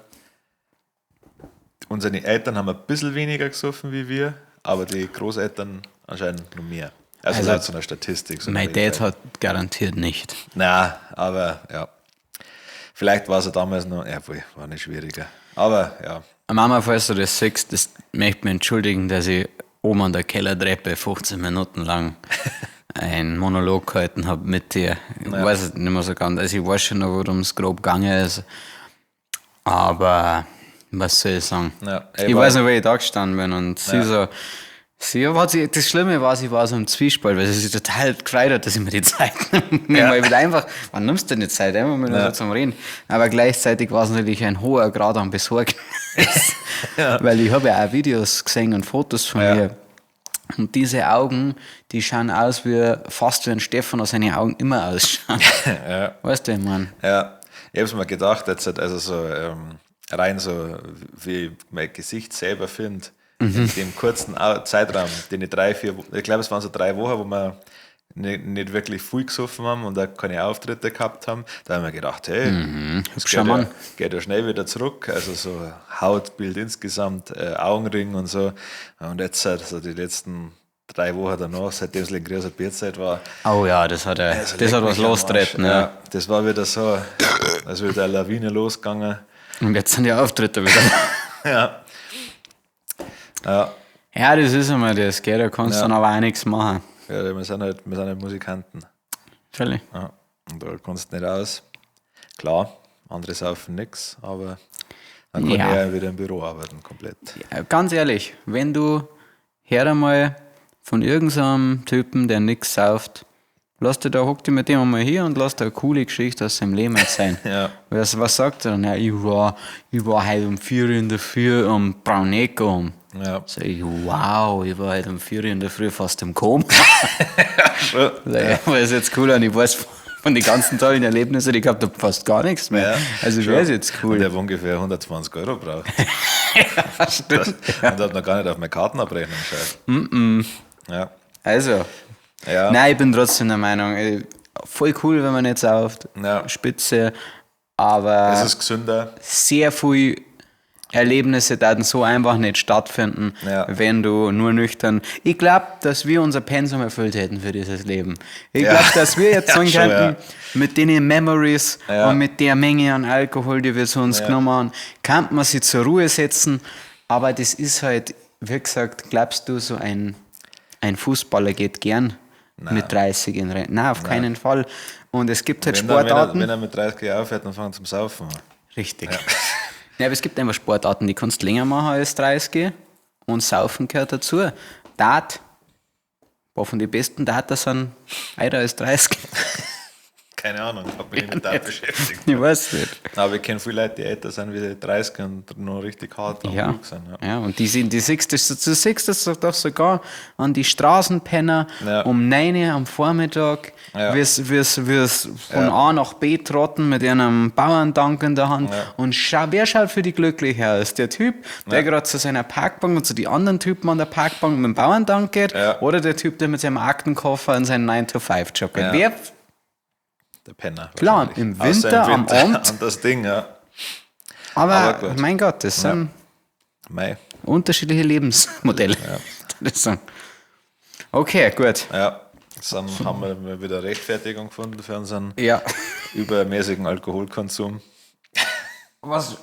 Unsere Eltern haben ein bisschen weniger gesoffen wie wir, aber die Großeltern anscheinend noch mehr. Also, Also, laut so einer Statistik. So mein einer Dad hat garantiert nicht. Na, aber ja. Vielleicht war es ja damals noch, ja, wohl, war nicht schwieriger. Aber ja. Mama, falls du das siehst, das möchte mich entschuldigen, dass ich oben an der Kellertreppe 15 Minuten lang einen Monolog gehalten hab mit dir. Ich weiß es nicht mehr so ganz. Also ich weiß schon noch, worum es grob gegangen ist. Aber was soll ich sagen? Ja, ey, ich war- weiß noch, wo ich da gestanden bin und sie so, sie hat sie, das Schlimme war, sie war so im Zwiespalt, weil sie sich total gefreut hat, dass ich mir die Zeit nehme. Mal wieder einfach, wann nimmst du denn die Zeit? Einfach mal nur so zum Reden. Aber gleichzeitig war es natürlich ein hoher Grad an Besorgnis. Weil ich habe ja auch Videos gesehen und Fotos von mir. Und diese Augen, die schauen aus wie fast wie ein Stefan, aus seine Augen immer ausschauen. Weißt du, ich mein? Ja, ich hab's mir gedacht, jetzt halt, also so rein so, wie ich mein Gesicht selber finde, in dem kurzen Zeitraum, den ich 3, 4, ich glaube, es waren so 3 Wochen, wo wir nicht wirklich viel gesoffen haben und auch keine Auftritte gehabt haben, da haben wir gedacht, hey, das Hübscher Mann. geht ja schnell wieder zurück, also so Hautbild insgesamt, Augenring und so. Und jetzt halt, so die letzten 3 Wochen danach, seitdem es in großer Bierzeit war. Oh ja, das hat er, Also das leck hat was mich am lostreten. Arsch. Ja. Ja, das war wieder so, als wieder eine Lawine losgegangen. Und jetzt sind die Auftritte wieder. Ja. Ja. Ja, das ist immer das, gell? Da kannst du dann aber auch nichts machen. Ja, wir sind halt Musikanten. Völlig. Ja. Und da kannst du nicht aus. Klar, andere saufen nix, aber dann kann ich ja wieder im Büro arbeiten, komplett. Ja, ganz ehrlich, wenn du hör einmal von irgendeinem Typen, der nix sauft, lass dich da, hock dich mit dem einmal hier und lass dir eine coole Geschichte aus seinem Leben erzählen. Was sagt er dann? Ja, ich war heute um 4 Uhr in der Früh am Brauneck um. Ja. Sag ich, wow, ich war halt um 4 Uhr in der Früh fast im Koma. Schon. Sag ich, war ist jetzt cool und ich weiß von den ganzen tollen Erlebnissen, die ich gehabt habe, fast gar nichts mehr. Ja, also schon. wäre es jetzt Und cool. der hat ungefähr 120 Euro braucht. Stimmt. Und hat noch gar nicht auf meine Kartenabrechnung geschaut. Ja. Also, Ja. nein, ich bin trotzdem der Meinung, voll cool, wenn man jetzt sauft, Ja. Spitze, aber Es ist gesünder. sehr viel Erlebnisse werden so einfach nicht stattfinden, Ja. wenn du nur nüchtern. Ich glaube, dass wir unser Pensum erfüllt hätten für dieses Leben. Ich Ja. glaube, dass wir jetzt Ja, sagen schon, könnten, mit den Memories Ja. und mit der Menge an Alkohol, die wir zu uns genommen haben, kann man sich zur Ruhe setzen. Aber das ist halt, wie gesagt, glaubst du, so ein Fußballer geht gern mit 30 in Rente? Nein, auf keinen Fall. Und es gibt halt Wenn, dann, wenn, er, Sportarten. wenn er mit 30 Jahren aufhört, dann fängt er zum Saufen an. Richtig. Ja. aber es gibt einfach Sportarten, die kannst du länger machen als 30 und Saufen gehört dazu. Dart, ein paar von den besten Darter sind älter als 30. Keine Ahnung, ich habe mich nicht mit Dart beschäftigt. Ich weiß nicht. Aber ich kenne viele Leute, die älter sind wie 30 und noch richtig hart am Ja. Flug sind. Ja. Ja, und die sind, die siehst das, du siehst das doch sogar an die Straßenpenner Ja. um 9 Uhr am Vormittag, Ja. wir's, wir's, wir's von Ja. A nach B trotten mit einem Bauerndank in der Hand. Und schau, wer schaut für die glücklich aus? Der Typ, der gerade zu seiner Parkbank und zu die anderen Typen an der Parkbank mit dem Bauerndank geht, Ja. oder der Typ, der mit seinem Aktenkoffer in seinen 9-to-5-Job geht. Ja. Wer Der Penner. Klar, wahrscheinlich. im Außer Winter, am Abend. Und das Ding, ja. Aber, Aber gut. mein Gott, das sind Mei. unterschiedliche Lebensmodelle. Das ist so. Okay, gut. Ja. Dann haben wir mal wieder Rechtfertigung gefunden für unseren Ja. übermäßigen Alkoholkonsum. Was?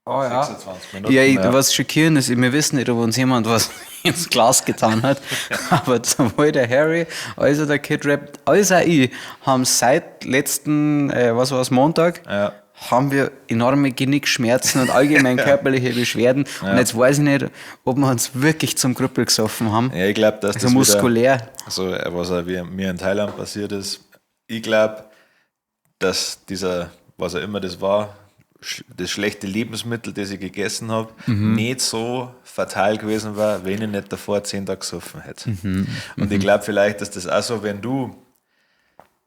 Oh ja. 26 Minuten. Ja, ich, was schockierend ist, wir wissen nicht, ob uns jemand was ins Glas getan hat, aber sowohl der Harry als auch der Kid Rap, als auch ich, haben seit letzten, was war's, Montag, Ja. haben wir enorme Genickschmerzen und allgemein körperliche Beschwerden. Und jetzt weiß ich nicht, ob wir uns wirklich zum Krüppel gesoffen haben. Ja, ich glaube, dass also das wieder, muskulär. so, was auch wie mir in Thailand passiert ist, ich glaube, dass dieser, was auch immer das war, das schlechte Lebensmittel, das ich gegessen habe, nicht so fatal gewesen war, wenn ich nicht davor 10 Tage gesoffen hätte. Und ich glaube vielleicht, dass das auch so, wenn du,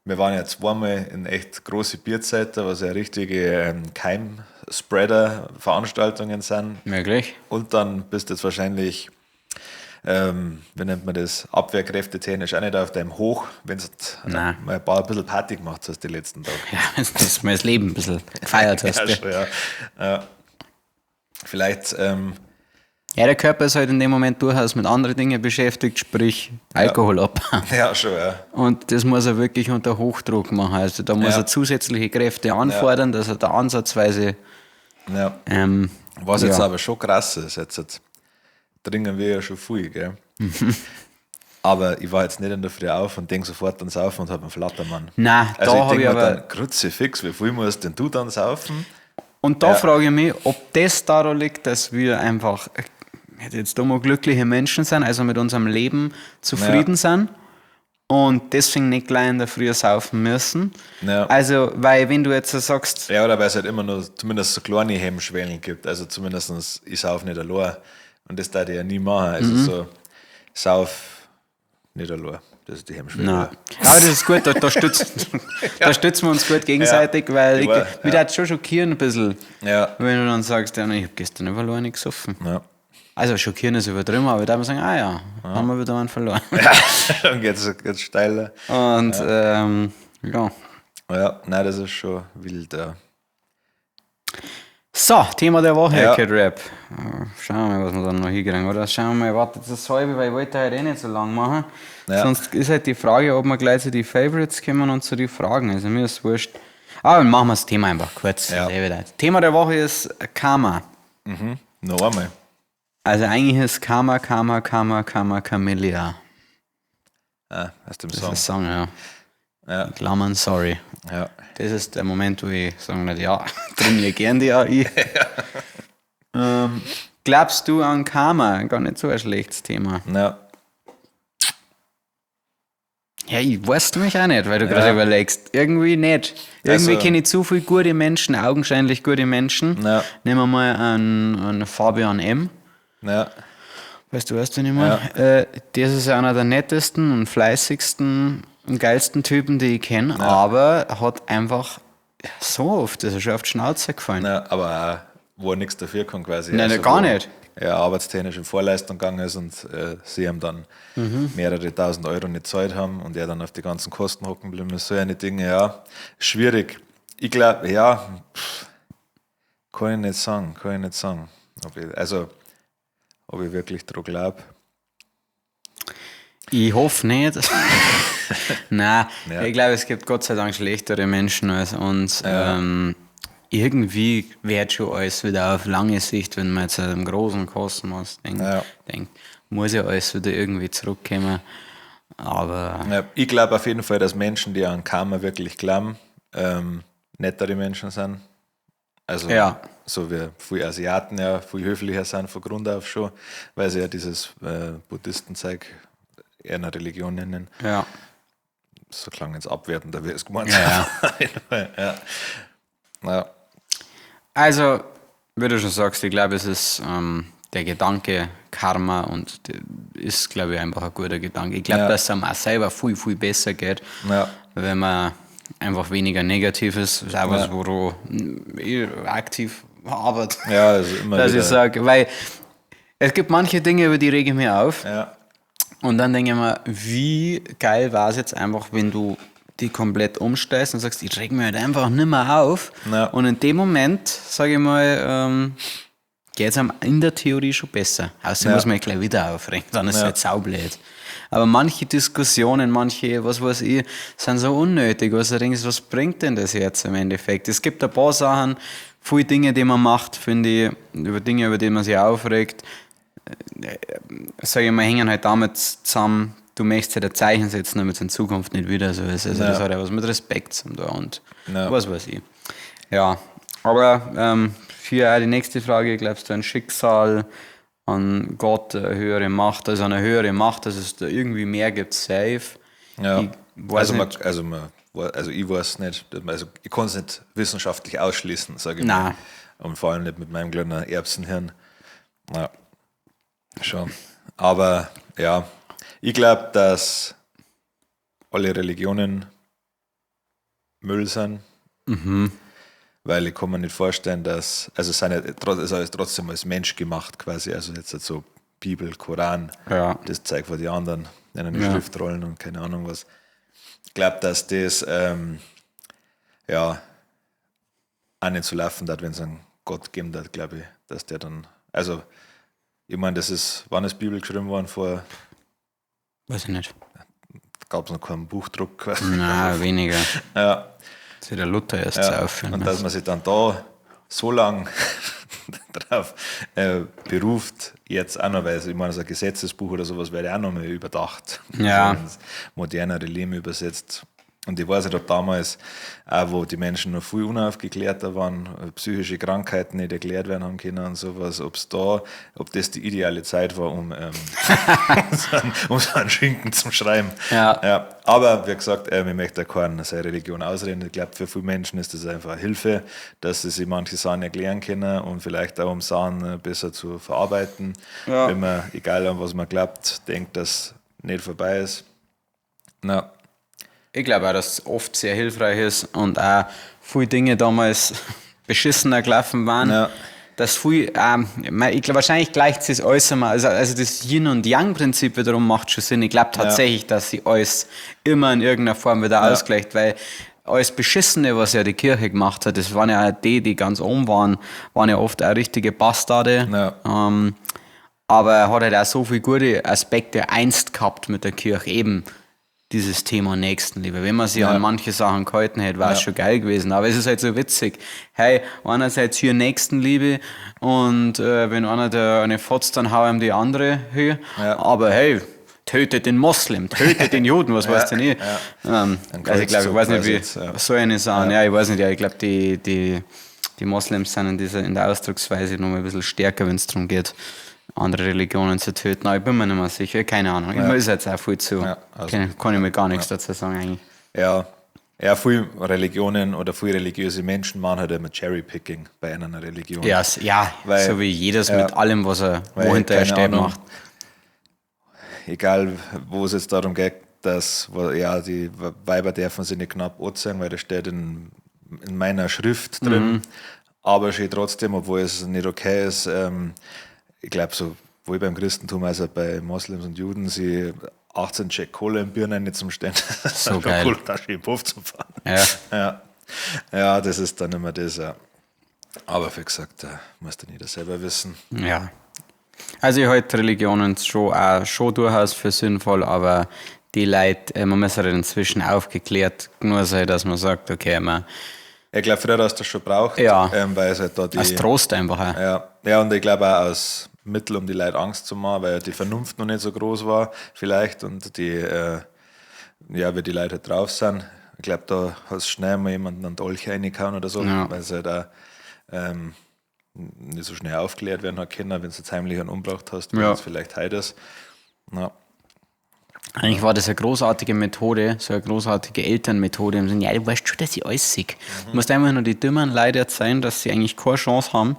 wir waren ja zweimal in echt große Bierzeiten, was ja richtige Keimspreader-Veranstaltungen sind. Möglich. Und dann bist du jetzt wahrscheinlich, wie nennt man das, abwehrkräftetechnisch auch nicht auf deinem Hoch, wenn du Nein. mal ein paar ein bisschen Party gemacht hast die letzten Tage. Ja, wenn du das mal das Leben ein bisschen gefeiert hast. Ja, Ja, schon, ja. Ja. Vielleicht, ja, der Körper ist halt in dem Moment durchaus mit anderen Dingen beschäftigt, sprich Alkohol abbauen. ja, schon, ja. Und das muss er wirklich unter Hochdruck machen. Also da muss Ja. er zusätzliche Kräfte anfordern, dass er da ansatzweise. Ja. Was jetzt Ja. aber schon krass ist, jetzt trinken wir ja schon viel, gell? Mhm. Aber ich war jetzt nicht in der Früh auf und denk sofort an Saufen und hab einen Flattermann. Nein, also da ich hab denk ich mir aber- dann, Kruzifix, wie viel musst denn du dann saufen? Und da Ja. frage ich mich, ob das daran liegt, dass wir einfach jetzt dumme glückliche Menschen sind, also mit unserem Leben zufrieden sind und deswegen nicht gleich in der Früh saufen müssen. Ja. Also, weil wenn du jetzt so sagst, Ja, oder weil es halt immer nur zumindest so kleine Hemmschwellen gibt. Also zumindest ich sauf nicht allein. Und das darf ich ja nie machen. Also so, sauf nicht allein. Das ist die Hemmschwelle. Nein. Aber das ist gut, da stützen wir uns gut gegenseitig, Ja. weil ich, Ja, mich ja. das schon schockieren ein bisschen, Ja. wenn du dann sagst, ja, ich habe gestern überall eine gesoffen. Ja. Also schockieren ist übertrieben, aber da man sagen, ah ja, haben wir wieder einen verloren. Dann geht es steiler. Und ja. Ja, nein, das ist schon wild. Ja. So, Thema der Woche, Ja. Kid Rap. Schauen wir mal, was wir dann noch hinkriegen, oder? Schauen wir mal, warte, das ist halbe, weil ich wollte heute eh nicht so lang machen. Ja. Sonst ist halt die Frage, ob wir gleich zu den Favorites kommen und zu den Fragen. Also mir ist wurscht. Aber machen wir das Thema einfach kurz. Ja. Sehr wieder. Thema der Woche ist Karma. Noch einmal. Also eigentlich ist Karma, Karma, Karma, Karma, Camellia. Ah, aus dem Das Song. ist Song, ja. Ja. In Klammern, sorry. Ja. Das ist der Moment, wo ich sagen würde, ja, trainiere gern die AI. Glaubst du an Karma? Gar nicht so ein schlechtes Thema. Ja. Ja, ich weiß mich auch nicht, weil du gerade überlegst. Irgendwie nicht. Irgendwie Also- kenne ich zu viele gute Menschen, augenscheinlich gute Menschen. Ja. Nehmen wir mal einen Fabian M. Ja. Weißt du, weißt du nicht mehr? Das ist einer der nettesten und fleißigsten und geilsten Typen, die ich kenne, aber hat einfach so oft, ist er schon auf die Schnauze gefallen. Ja, aber auch, wo er nichts dafür kann quasi. Nein, Also, gar wo nicht. Er arbeitstechnisch in Vorleistung gegangen ist und sie ihm dann mehrere tausend Euro nicht gezahlt haben und er dann auf die ganzen Kosten hocken geblieben ist. So eine Dinge, ja, schwierig. Ich glaube, ja, kann ich nicht sagen, kann ich nicht sagen. Ob ich wirklich dran glaub. Ich hoffe nicht. Nein, Ja. ich glaube, es gibt Gott sei Dank schlechtere Menschen als uns. Irgendwie wird schon alles wieder auf lange Sicht, wenn man jetzt im großen Kosmos denkt, muss ja alles wieder irgendwie zurückkommen. Aber Ja, ich glaube auf jeden Fall, dass Menschen, die an Karma wirklich glauben, nettere Menschen sind. Also so wie viele Asiaten ja viel höflicher sind von Grund auf schon, weil sie ja dieses Buddhistenzeug eher eine Religion nennen. So klang jetzt abwertend, da wie es gemeint Auf jeden Fall, ja. Ja. Also, wie du schon sagst, ich glaube, es ist der Gedanke Karma und ist, glaube ich, einfach ein guter Gedanke. Ich glaub, dass es einem auch selber viel, viel besser geht, wenn man einfach weniger negativ ist. Das ist auch was, wo du ich aktiv arbeite. Ja, also immer Dass ich wieder. sag, weil es gibt manche Dinge, über die rege ich mich auf. Und dann denke ich mir, wie geil war's jetzt einfach, wenn du die komplett umstellst und sagst, ich reg mich halt einfach nimmer auf. Und in dem Moment, sag ich mal, geht's einem in der Theorie schon besser. Außerdem muss man ja gleich wieder aufregen, dann ist es halt saublöd. Aber manche Diskussionen, manche, was weiß ich, sind so unnötig, was du denkst, was bringt denn das jetzt im Endeffekt? Es gibt ein paar Sachen, viele Dinge, die man macht, finde ich, über Dinge, über die man sich aufregt, sag ich mal, hängen halt damit zusammen, du möchtest halt ein Zeichen setzen, damit es in Zukunft nicht wieder so ist. Also das hat ja was mit Respekt zu tun und was weiß ich. Ja, aber für auch die nächste Frage, glaubst du an Schicksal, an Gott, eine höhere Macht, also eine höhere Macht, dass es da irgendwie mehr gibt, safe. Ich weiß Also man, nicht. also man, also ich weiß nicht, also ich kann's nicht wissenschaftlich ausschließen, sag ich mal. Nein. Und vor allem nicht mit meinem kleinen Erbsenhirn. Ja, schon. Aber ja, ich glaub, dass alle Religionen Müll sind. Weil ich kann mir nicht vorstellen, dass, also es sind ja es ist alles trotzdem als Mensch gemacht quasi, also jetzt halt so Bibel, Koran, das Zeug von den anderen, in eine Schriftrollen und keine Ahnung was. Ich glaub, dass das ja, auch nicht so laufen hat, wenn es einen Gott geben hat, glaub ich, dass der dann, also ich meine, das ist, wann ist Bibel geschrieben worden? Vor, Weiß ich nicht. gab's noch keinen Buchdruck quasi. Nein, weniger. Das wird der Luther erst aufführen Und müssen. dass man sich dann da so lang drauf beruft, jetzt auch noch, weil ich meine, so ein Gesetzesbuch oder sowas werde ich auch noch mal überdacht. Also ins modernere Leben übersetzt. Und ich weiß nicht, ob damals, auch wo die Menschen noch viel unaufgeklärter waren, psychische Krankheiten nicht erklärt werden haben können und sowas, ob das die ideale Zeit war, um so einen Schinken zum Schreiben. Ja. Aber wie gesagt, ich möchte keinen seine Religion ausreden. Ich glaub, für viele Menschen ist das einfach eine Hilfe, dass sie sich manche Sachen erklären können und vielleicht auch um Sachen besser zu verarbeiten. Wenn man, egal an was man glaubt, denkt, dass nicht vorbei ist. Na. Ich glaube auch, dass es oft sehr hilfreich ist und auch viele Dinge damals beschissener gelaufen waren. Dass viel, ich glaub, wahrscheinlich gleicht sich alles immer, also das Yin- und Yang-Prinzip wiederum macht schon Sinn. Ich glaub tatsächlich, dass sich alles immer in irgendeiner Form wieder ausgleicht, weil alles Beschissene, was ja die Kirche gemacht hat, das waren ja auch die, die ganz oben waren, waren ja oft auch richtige Bastarde. Aber er hat halt auch so viele gute Aspekte einst gehabt mit der Kirche, eben dieses Thema Nächstenliebe. Wenn man sich an manche Sachen gehalten hätte, wär's schon geil gewesen. Aber es ist halt so witzig. Hey, einerseits hier Nächstenliebe und wenn einer der eine fotzt, dann hau ihm die andere hin. Aber hey, tötet den Moslem, tötet den Juden, was weiß denn ich. Ein Also ich glaub, ich Kreuzzug weiß nicht, wie quasi jetzt, ja. so eine Sache. Ja, ich weiß nicht, ja, ich glaub, die Moslems sind in der Ausdrucksweise noch mal ein bisschen stärker, wenn's darum geht, andere Religionen zu töten. Aber ich bin mir nicht mehr sicher, keine Ahnung. Ich ist jetzt auch viel zu. Ja, also Kann ich mir gar nichts dazu sagen eigentlich. Ja, ja, viele Religionen oder viele religiöse Menschen machen halt immer Cherry-Picking bei einer Religion. Ja, ja, Weil, so wie jedes ja, mit allem, was er weil, wohinter er keine steht, Ahnung, macht. egal wo es jetzt darum geht, dass ja, die Weiber dürfen sich nicht knapp anziehen, weil das steht in meiner Schrift drin. Mhm. Aber schön trotzdem, obwohl es nicht okay ist, ich glaube, sowohl beim Christentum als auch bei Moslems und Juden, sie 18 Jack Cola im Bier nicht zum Stehen. So geil. Cool, da schön im Puff zum Fahren. Ja. Ja. Ja, das ist dann immer das, ja. Aber wie gesagt, da muss dann jeder selber wissen. Ja. Also ich halte Religionen schon, auch, schon durchaus für sinnvoll, aber die Leute, man muss halt inzwischen aufgeklärt genug sein, dass man sagt, okay, man. Ich glaube, früher hast du das schon braucht, ja. Weil es halt da die. Als Trost einfach auch. Ja. Ja, und ich glaube auch als Mittel, um die Leute Angst zu machen, weil die Vernunft noch nicht so groß war, vielleicht, und die, ja, wie die Leute halt drauf sind. Ich glaube, da hast du schnell mal jemanden an die Dolch reingehauen oder so, ja. Weil es halt auch nicht so schnell aufgeklärt werden hat können, wenn du jetzt heimlich einen umgebracht hast, wie es vielleicht heute ist. Ja. Eigentlich war das eine großartige Methode, so eine großartige Elternmethode. Im Sinne, ja, du weißt schon, dass ich alles sehe. Du musst einfach nur die dummen Leute erzählen, dass sie eigentlich keine Chance haben,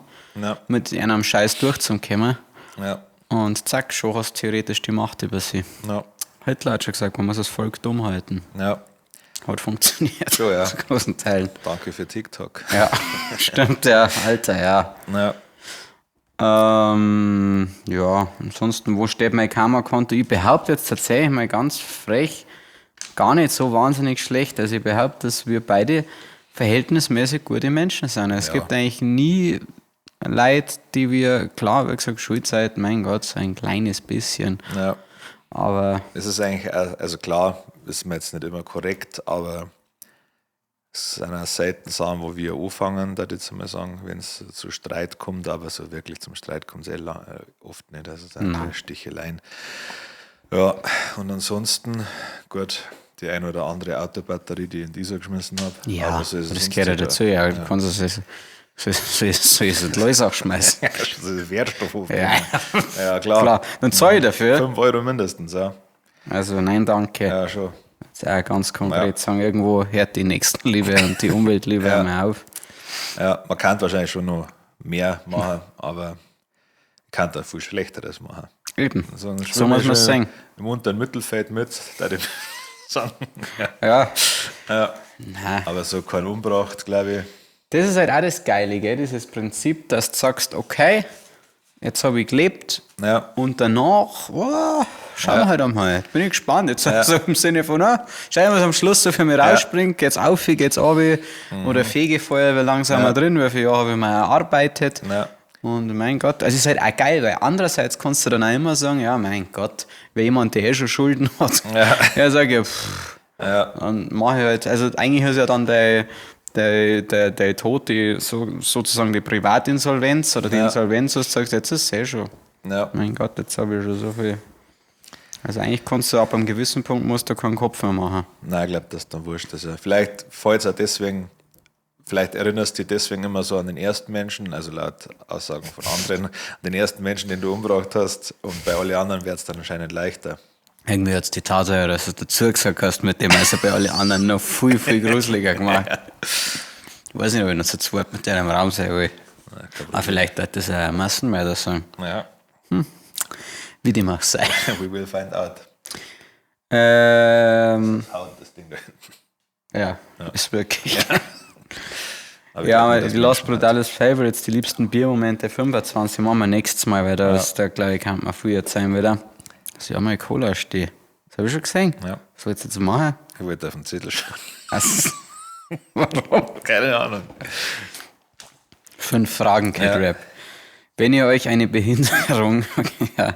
mit einem Scheiß durchzukommen. Ja. Und zack, schon hast du theoretisch die Macht über sie. Ja. Hitler hat schon gesagt, man muss das Volk dumm halten. Ja. Hat funktioniert. Schon, ja. Zu großen Teilen. Danke für TikTok. Ja, stimmt, ja. Alter, ja. Ja. Ja, ansonsten, wo steht mein Karma-Konto? Ich behaupte jetzt tatsächlich mal ganz frech, gar nicht so wahnsinnig schlecht. Also ich behaupte, dass wir beide verhältnismäßig gute Menschen sind. Es gibt eigentlich nie Leute, die wir, klar, wie gesagt, Schulzeit, mein Gott, so ein kleines bisschen. Ja. Aber es ist eigentlich, also klar, ist mir jetzt nicht immer korrekt, aber es sind auch selten Sachen, wo wir anfangen, da ich jetzt mal sagen, wenn es zu Streit kommt, aber so wirklich zum Streit kommt es oft nicht, also es sind Sticheleien. Ja, und ansonsten, gut, die ein oder andere Autobatterie, die ich in dieser geschmissen habe. Ja, aber so ist es das gehört ja dazu, ja. Du kannst es so ist es auch schmeißen. Das ist Wertstoff. Ja. Ja, klar. Klar. Dann zahle ich dafür. 5 Euro mindestens, ja. Also nein, danke. Ja, schon. Jetzt auch ganz konkret sagen, irgendwo hört die Nächstenliebe und die Umweltliebe einmal auf. Ja, man kann wahrscheinlich schon noch mehr machen, aber ich kann da viel Schlechteres machen. Eben. So, so muss man es sagen. Im unteren Mittelfeld mit, da ich sagen. Ja. Ja. Nein. Aber so kein umgebracht, glaube ich. Das ist halt auch das Geile, gell? Dieses Prinzip, dass du sagst, okay, jetzt habe ich gelebt und danach, oh, schauen wir halt einmal. Bin ich gespannt. Jetzt so im Sinne von, oh, schauen wir, was am Schluss so für mich rausspringt, geht's auf, geht's runter, oder Fegefeuer, wie lange sind wir drin, wie viele Jahre habe ich mal erarbeitet. Ja. Und mein Gott, also es ist halt auch geil, weil andererseits kannst du dann auch immer sagen, ja, mein Gott, wer jemand, der eh schon Schulden hat, ja, sag ich, pff, dann mache ich halt, also eigentlich ist ja dann der Tod, die, sozusagen die Privatinsolvenz oder die Insolvenz, was du sagst, jetzt ist es eh schon. Ja. Mein Gott, jetzt habe ich schon so viel. Also eigentlich kannst du ab einem gewissen Punkt musst du keinen Kopf mehr machen. Nein, ich glaube, das ist dann wurscht. Also vielleicht fällt es auch deswegen, vielleicht erinnerst du dich deswegen immer so an den ersten Menschen, also laut Aussagen von anderen, an den ersten Menschen, den du umgebracht hast, und bei allen anderen wird es dann anscheinend leichter. Irgendwie hat es die Tatsache, dass du dazu gesagt hast, mit dem also bei allen anderen noch viel, viel gruseliger gemacht. Ich weiß nicht, ob ich noch zu zweit mit denen im Raum sein will. Ah, vielleicht hat das ein Massenmörder sein. Ja. Wie dem auch sei. We will find out. Haut das Ding da hinten. Ja, ist wirklich. Ja, Ja, aber die Lost Brutales Favorites, die liebsten Biermomente 25 machen wir nächstes Mal, weil da, ist, da glaube ich, kann man viel erzählen wieder. Dass ich auch mal Cola stehe. Das habe ich schon gesehen. Ja. Was willst du jetzt machen? Ich wollte auf den Zettel schauen. Also, warum? Keine Ahnung. 5 Fragen, Cat Rap. Wenn ihr euch eine Behinderung, okay, ja,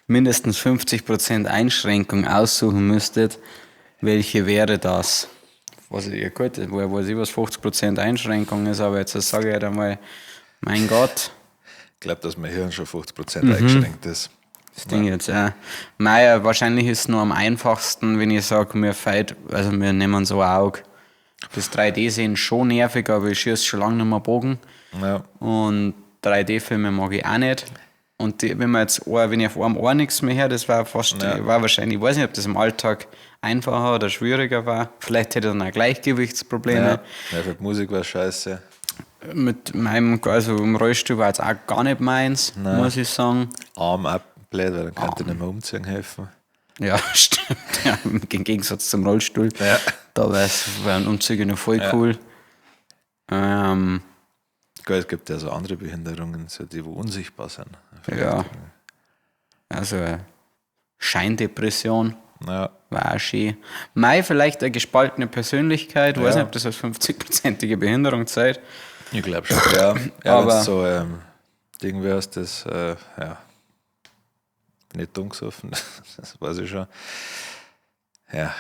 mindestens 50% Einschränkung aussuchen müsstet, welche wäre das? Was ich, ja gut, woher weiß ich, was 50% Einschränkung ist, aber jetzt sage ich halt einmal, mein Gott. Ich glaube, dass mein Hirn schon 50% eingeschränkt ist. Das Ding jetzt, ja. Meier, wahrscheinlich ist es nur am einfachsten, wenn ich sage, mir fällt, also wir nehmen so ein Auge. Das 3D-Sehen schon nervig, aber ich schieße schon lange nicht mehr Bogen. Ja. Und 3D-Filme mag ich auch nicht. Und die, wenn man jetzt, wenn ich auf einem Ohr nichts mehr höre, das war fast, war wahrscheinlich, ich weiß nicht, ob das im Alltag einfacher oder schwieriger war. Vielleicht hätte ich dann auch Gleichgewichtsprobleme. Ja, für die Musik war scheiße. Mit meinem, also im Rollstuhl war jetzt auch gar nicht meins, muss ich sagen. Arm auch blöd, weil dann kann ich nicht mehr umziehen helfen. Ja, stimmt. Ja, im Gegensatz zum Rollstuhl. Ja. Da wären Umzüge noch voll cool. Geil, es gibt ja so andere Behinderungen, so die, wo unsichtbar sind. Vielleicht Ja. irgendwie. Also Scheindepression Ja. war auch schön. Mei, vielleicht eine gespaltene Persönlichkeit. Weiß Ja. nicht, ob das als 50-prozentige Behinderung zeigt. Ich glaube schon, ja. Ja, Aber- wenn's so Ding wärst, das, ja, nicht dumm gesoffen, das weiß ich schon. Ja,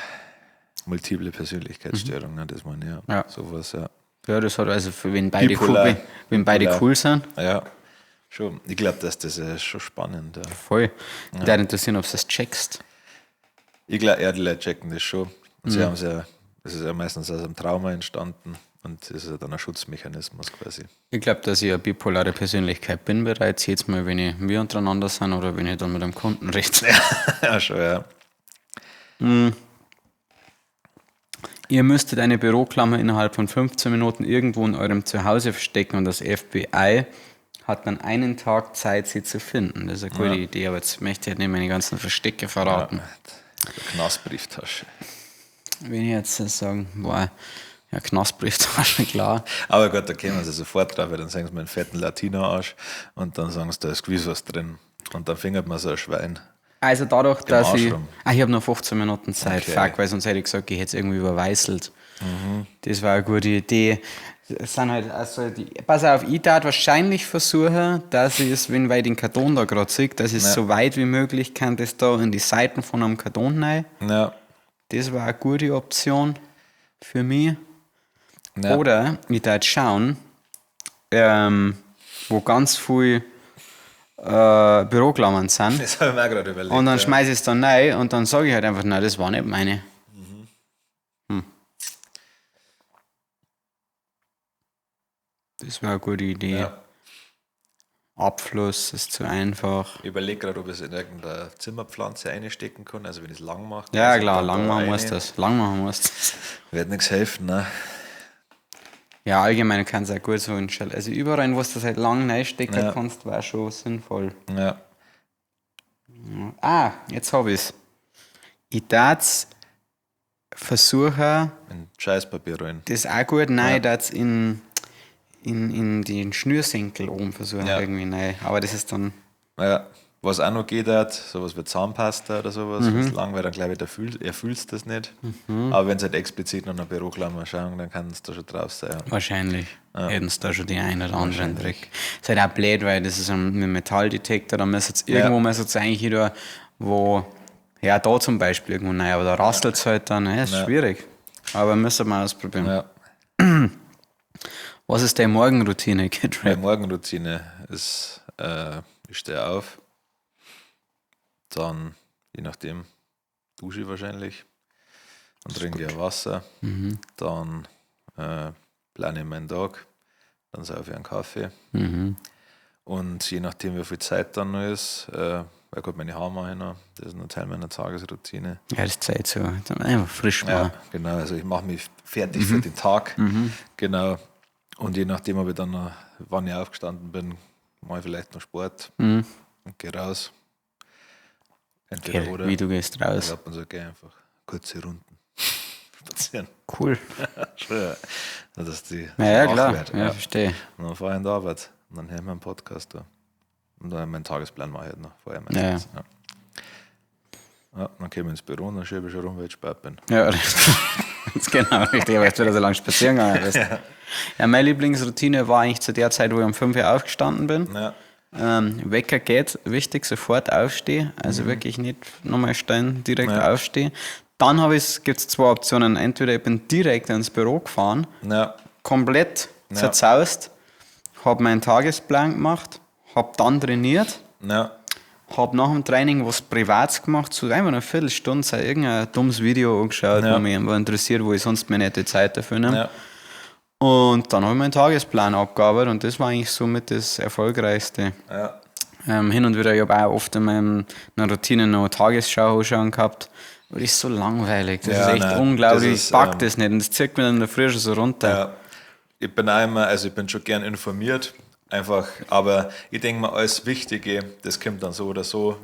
multiple Persönlichkeitsstörungen, ne, das meine ich, ja. Ja. Sowas, ja. Ja, das hat also, für, wenn beide, cool, Bipolar. wenn beide Bipolar. cool sind, Ja, schon. Ich glaube, dass das ist schon spannend. Ja. voll. Ja. Würde interessieren, ob du das checkst. Ich glaube, ja, die Leute checken das schon. Und sie haben es ja, das ist ja meistens aus einem Trauma entstanden und das ist ja dann ein Schutzmechanismus quasi. Ich glaube, dass ich eine bipolare Persönlichkeit bin bereits. Jetzt mal, wenn ich, wir untereinander sind oder wenn ich dann mit einem Kunden rede. Ja, schon, ja. Ihr müsstet eine Büroklammer innerhalb von 15 Minuten irgendwo in eurem Zuhause verstecken und das FBI hat dann einen Tag Zeit, sie zu finden. Das ist eine gute Idee, aber jetzt möchte ich halt nicht meine ganzen Verstecke verraten. Ja. Knastbrieftasche. Wenn ich jetzt sagen, boah, ja, Knastbrieftasche, klar. Aber gut, da kämen sie sofort drauf, weil dann sagen sie mir einen fetten Latino-Arsch und dann sagen sie, da ist gewiss was drin. Und dann fingert man so ein Schwein. Also dadurch, dass Arsch ich. rum. Ah, ich habe noch 15 Minuten Zeit. Okay. Fuck, weil sonst hätte ich gesagt, ich hätte es irgendwie überweißelt. Das war eine gute Idee. Es sind halt, also die, pass auf, ich darf wahrscheinlich versuchen, dass ich es, wenn weil ich den Karton da gerade sehe, dass ich es so weit wie möglich kann, das da in die Seiten von einem Karton rein. Ja. Das war eine gute Option für mich. Ja. Oder ich darf schauen, wo ganz viel Büroklammern sind. Das habe ich mir auch gerade überlegt. Und dann ja. schmeiße ich es dann rein und dann sage ich halt einfach, nein, das war nicht meine. Hm. Das war eine gute Idee. Ja. Abfluss ist zu einfach. Ich überlege gerade, ob ich es in irgendeine Zimmerpflanze einstecken kann, also wenn ich es lang mache. Ja, also klar, dann da lang machen musst rein. das. Lang machen musst das. Wird nichts helfen, ne? Ja, allgemein kannst du auch gut so in Schall. Also überall, wo du das halt lang reinstecken Ja. kannst, war schon sinnvoll. Ja. Ah, jetzt hab ich's. Ich darf versuchen, In Scheißpapier rein. Das ist auch gut. Nein, ja. Das in den Schnürsenkel oben versuchen Ja. irgendwie. Nein, aber das ist dann. Ja. Was auch noch geht, hat, sowas wie Zahnpasta oder sowas, wenn es lang wäre, dann glaube ich, da erfüllst das nicht. Aber wenn es halt explizit nach einer Büroklammer schauen, dann kann es da schon drauf sein. Ja. Wahrscheinlich hätten sie da schon die einen oder anderen Trick. Ist halt auch blöd, weil das ist ein mit Metalldetektor, da müsste es irgendwo müsste es eigentlich wieder, wo, ja, da zum Beispiel irgendwo, nein, aber da rasselt es halt dann, ja, ist schwierig. Aber müssen wir ausprobieren. Ja. Was ist deine Morgenroutine, Kid Meine Rap? Morgenroutine ist, ich stehe auf, dann, je nachdem, dusche ich wahrscheinlich und trinke ich Wasser. Dann plane ich meinen Tag, dann saufe ich einen Kaffee. Und je nachdem, wie viel Zeit dann noch ist, weil gut, meine Haare mache ich noch, das ist noch Teil meiner Tagesroutine. Ja, das ist Zeit so. Dann einfach frisch Ja, machen. genau. Also ich mache mich fertig für den Tag. Genau. Und je nachdem, ob ich dann noch, wann ich aufgestanden bin, mache ich vielleicht noch Sport und gehe raus. Entweder Okay, oder. Wie du gehst raus. Also ab und zu gehe ich einfach kurze Runden spazieren. Cool. Schön. Ja, dass die Ja, ja wach klar. werd. Ja, verstehe. Und dann fahre ich in die Arbeit. Und dann höre ich meinen Podcast da. Und dann meinen Tagesplan mache ich halt noch vorher meistens. Ja. Ja, dann komme ich ins Büro und dann schiebe ich schon rum, weil ich spät bin. Ja, richtig. Ganz genau, richtig. Aber jetzt wieder so lange spazieren gegangen bist. Ja. meine Lieblingsroutine war eigentlich zu der Zeit, wo ich um 5 Uhr aufgestanden bin. Ja. Wecker geht, wichtig, sofort aufstehen. Also wirklich nicht nochmal stehen, direkt Ja. aufstehen. Dann gibt es zwei Optionen. Entweder ich bin direkt ins Büro gefahren, Ja. komplett Ja. zerzaust, habe meinen Tagesplan gemacht, habe dann trainiert, Ja. habe nach dem Training was Privates gemacht, so einfach eine Viertelstunde, so irgendein dummes Video angeschaut, Ja. wo mich einfach interessiert, wo ich sonst mir nicht die Zeit dafür nehme. Ja. Und dann habe ich meinen Tagesplan abgearbeitet und das war eigentlich somit das Erfolgreichste. Ja. Hin und wieder, ich habe auch oft in meiner Routine noch Tagesschau anschauen gehabt. Aber das ist so langweilig, das Ja, ist echt nein, unglaublich. das ist, ich pack das nicht und das zieht mir dann in der Früh schon so runter. Ja. Ich bin auch immer, also ich bin schon gern informiert, einfach, aber ich denke mal, alles Wichtige, das kommt dann so oder so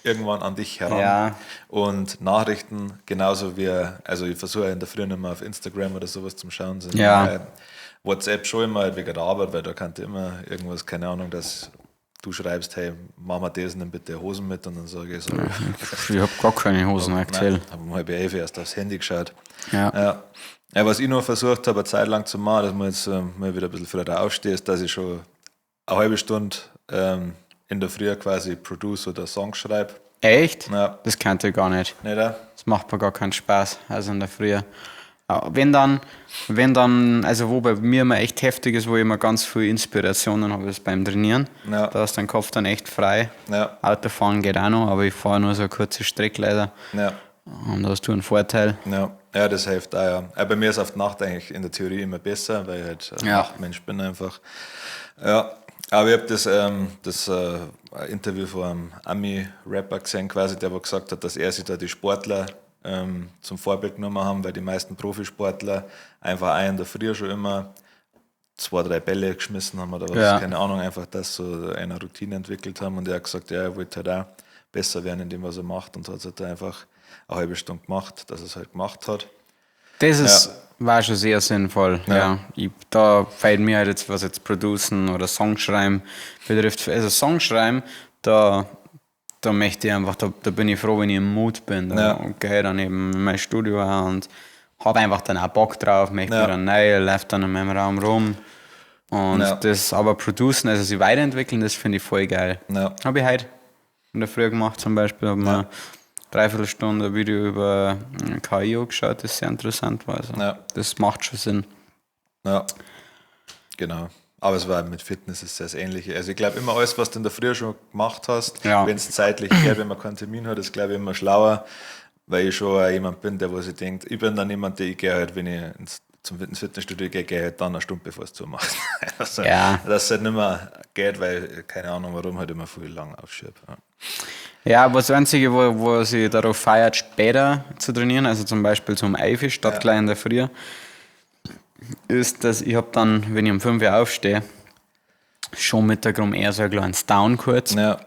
irgendwann an dich heran. Ja. Und Nachrichten genauso wie, also ich versuche in der Früh nicht mehr auf Instagram oder sowas zum Schauen. Sondern Ja. WhatsApp schon immer halt wegen der Arbeit, weil da kann immer irgendwas, keine Ahnung, dass du schreibst, hey, mach mal das, nimm bitte Hosen mit und dann sage ich so, Ich habe gar keine Hosen aktuell. Nein, habe um 10:30 erst aufs Handy geschaut. Ja. Ja. Ja, was ich noch versucht habe, eine Zeit lang zu machen, dass man jetzt mal wieder ein bisschen früher aufstehe, ist, dass ich schon eine halbe Stunde in der Früh quasi produce oder Songs schreibe. Echt? Ja. Das kannte ich gar nicht. Nicht auch? Das macht mir gar keinen Spaß, also in der Früh. Aber wenn dann, also wo bei mir immer echt heftig ist, wo ich immer ganz viel Inspirationen habe, ist beim Trainieren. Ja. Da ist dein Kopf dann echt frei. Ja. Autofahren geht auch noch, aber ich fahre nur so eine kurze Strecke leider. Ja. Und da hast du einen Vorteil. Ja. Ja, das hilft auch, ja. Aber bei mir ist auf die Nacht eigentlich in der Theorie immer besser, weil ich halt ein Ja. Nachtmensch bin einfach. Ja, aber ich habe das Interview von einem Ami-Rapper gesehen, quasi, der wo gesagt hat, dass er sich da die Sportler zum Vorbild genommen haben, weil die meisten Profisportler einfach auch in der Früh schon immer 2, 3 Bälle geschmissen haben oder was, Ja. keine Ahnung, einfach das so eine Routine entwickelt haben und er hat gesagt, ja, er wollte halt auch besser werden in dem, was er macht und hat es halt einfach eine halbe Stunde gemacht, dass er es halt gemacht hat. Das ist, war schon sehr sinnvoll. Ja. Ja. Da fällt mir halt jetzt, was jetzt Producen oder Songschreiben betrifft. Also Songschreiben, da möchte ich einfach, da bin ich froh, wenn ich im Mut bin. Da Ja. gehe ich dann eben in mein Studio auch und habe einfach dann auch Bock drauf, möchte Ja. mir dann rein, läuft dann in meinem Raum rum. Und Ja. das aber Producen, also sich weiterentwickeln, das finde ich voll geil. Ja. Habe ich heute in der Früh gemacht zum Beispiel, habe mir dreiviertel Stunde ein Video über KI angeschaut, das sehr interessant war. Also Ja. Das macht schon Sinn. Ja, genau. Aber es war mit Fitness ist das Ähnliche. Also ich glaube immer alles, was du in der Früh schon gemacht hast, Ja. wenn es zeitlich geht, wenn man keinen Termin hat, ist glaube ich immer schlauer, weil ich schon auch jemand bin, der wo sich denkt, ich bin dann jemand, der ich gehe halt, wenn ich ins Fitnessstudio gehe, gehe ich halt dann eine Stunde bevor es zumacht. Also, Ja. Dass es halt nicht mehr geht, weil keine Ahnung warum halt immer viel lang aufschiebe. Ja. Ja, aber das Einzige, wo sich darauf feiert, später zu trainieren, also zum Beispiel zum Eifi statt Ja. gleich in der Früh, ist, dass ich hab dann, wenn ich um 5 Uhr aufstehe, schon Mittag rum eher so ein kleines Down kurz. Ja,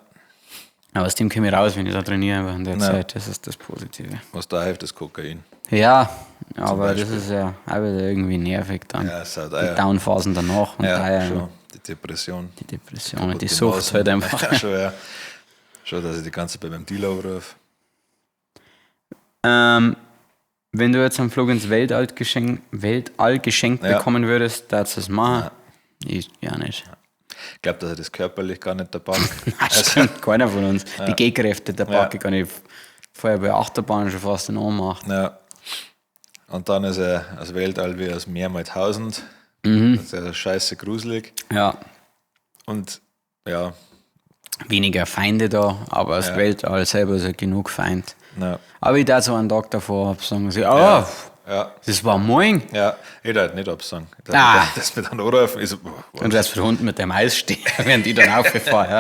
Aber aus dem komme ich raus, wenn ich da trainiere einfach in der Ja. Zeit. Das ist das Positive. was da hilft, ist Kokain. Ja, aber das Beispiel. ist ja auch wieder irgendwie nervig dann. Ja, ist halt die auch, ja. Downphasen danach und Ja, daher schon. Die Depression. die Depression und die Kaputte Sucht Nasen. halt einfach. Ja, schon, ja. Schon, dass ich die ganze Zeit bei meinem Dealer anrufe. Wenn du jetzt einen Flug ins Weltall geschenkt Ja. bekommen würdest, darfst du es machen? Ich ja nicht. Ich glaube, dass er das körperlich gar nicht dabei Nein, stimmt, keiner von uns. Die Gehkräfte der Ja. Backe kann ich vorher bei Achterbahn schon fast in Ohnmacht. Ja. Und dann ist er das Weltall wie aus Meer mal 1000. Mhm. Das ist ja scheiße gruselig. Ja, Und ja, weniger Feinde da, aber das Ja. Weltall selber ist ja genug Feind. ja, Aber ich darf so einen Tag davor absagen, so, oh, ja, ja, das war morgen. ja. Ich darf nicht absagen. Ich darf Ah. nicht, dass wir dann anrufen. Ich so, boah, was? Und du wirst von unten mit dem Eis stehen, während ich dann aufgefahren.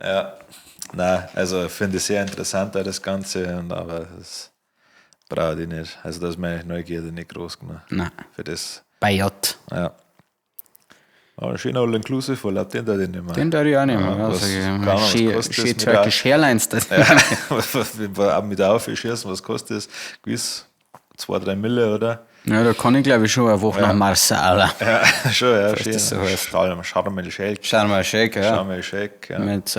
Ja. Ja. Nein, also finde ich sehr interessant auch das Ganze, und, aber das brauche ich nicht. Also da ist meine Neugierde nicht groß genug. Nein. Für das. Bei J. Ja. Aber schön All-Inclusive-Urlaub, den darf ich nicht mehr. Den darf ich auch nicht mehr. Ja, Ja, was- sag ich, keine Ahnung, was schön, kostet das schön mit Turkish Airlines. Das. Ja, auch mit aufschießen, was kostet das? Gewiss 2-3 Mille, oder? Ja, da kann ich glaube ich schon eine Woche nach Marsala. Ja, schon, ja. Schön. das so heißt. Schauen wir Sheikh. Schauen wir Sheikh, ja. Schauen wir Sheikh, ja. Mit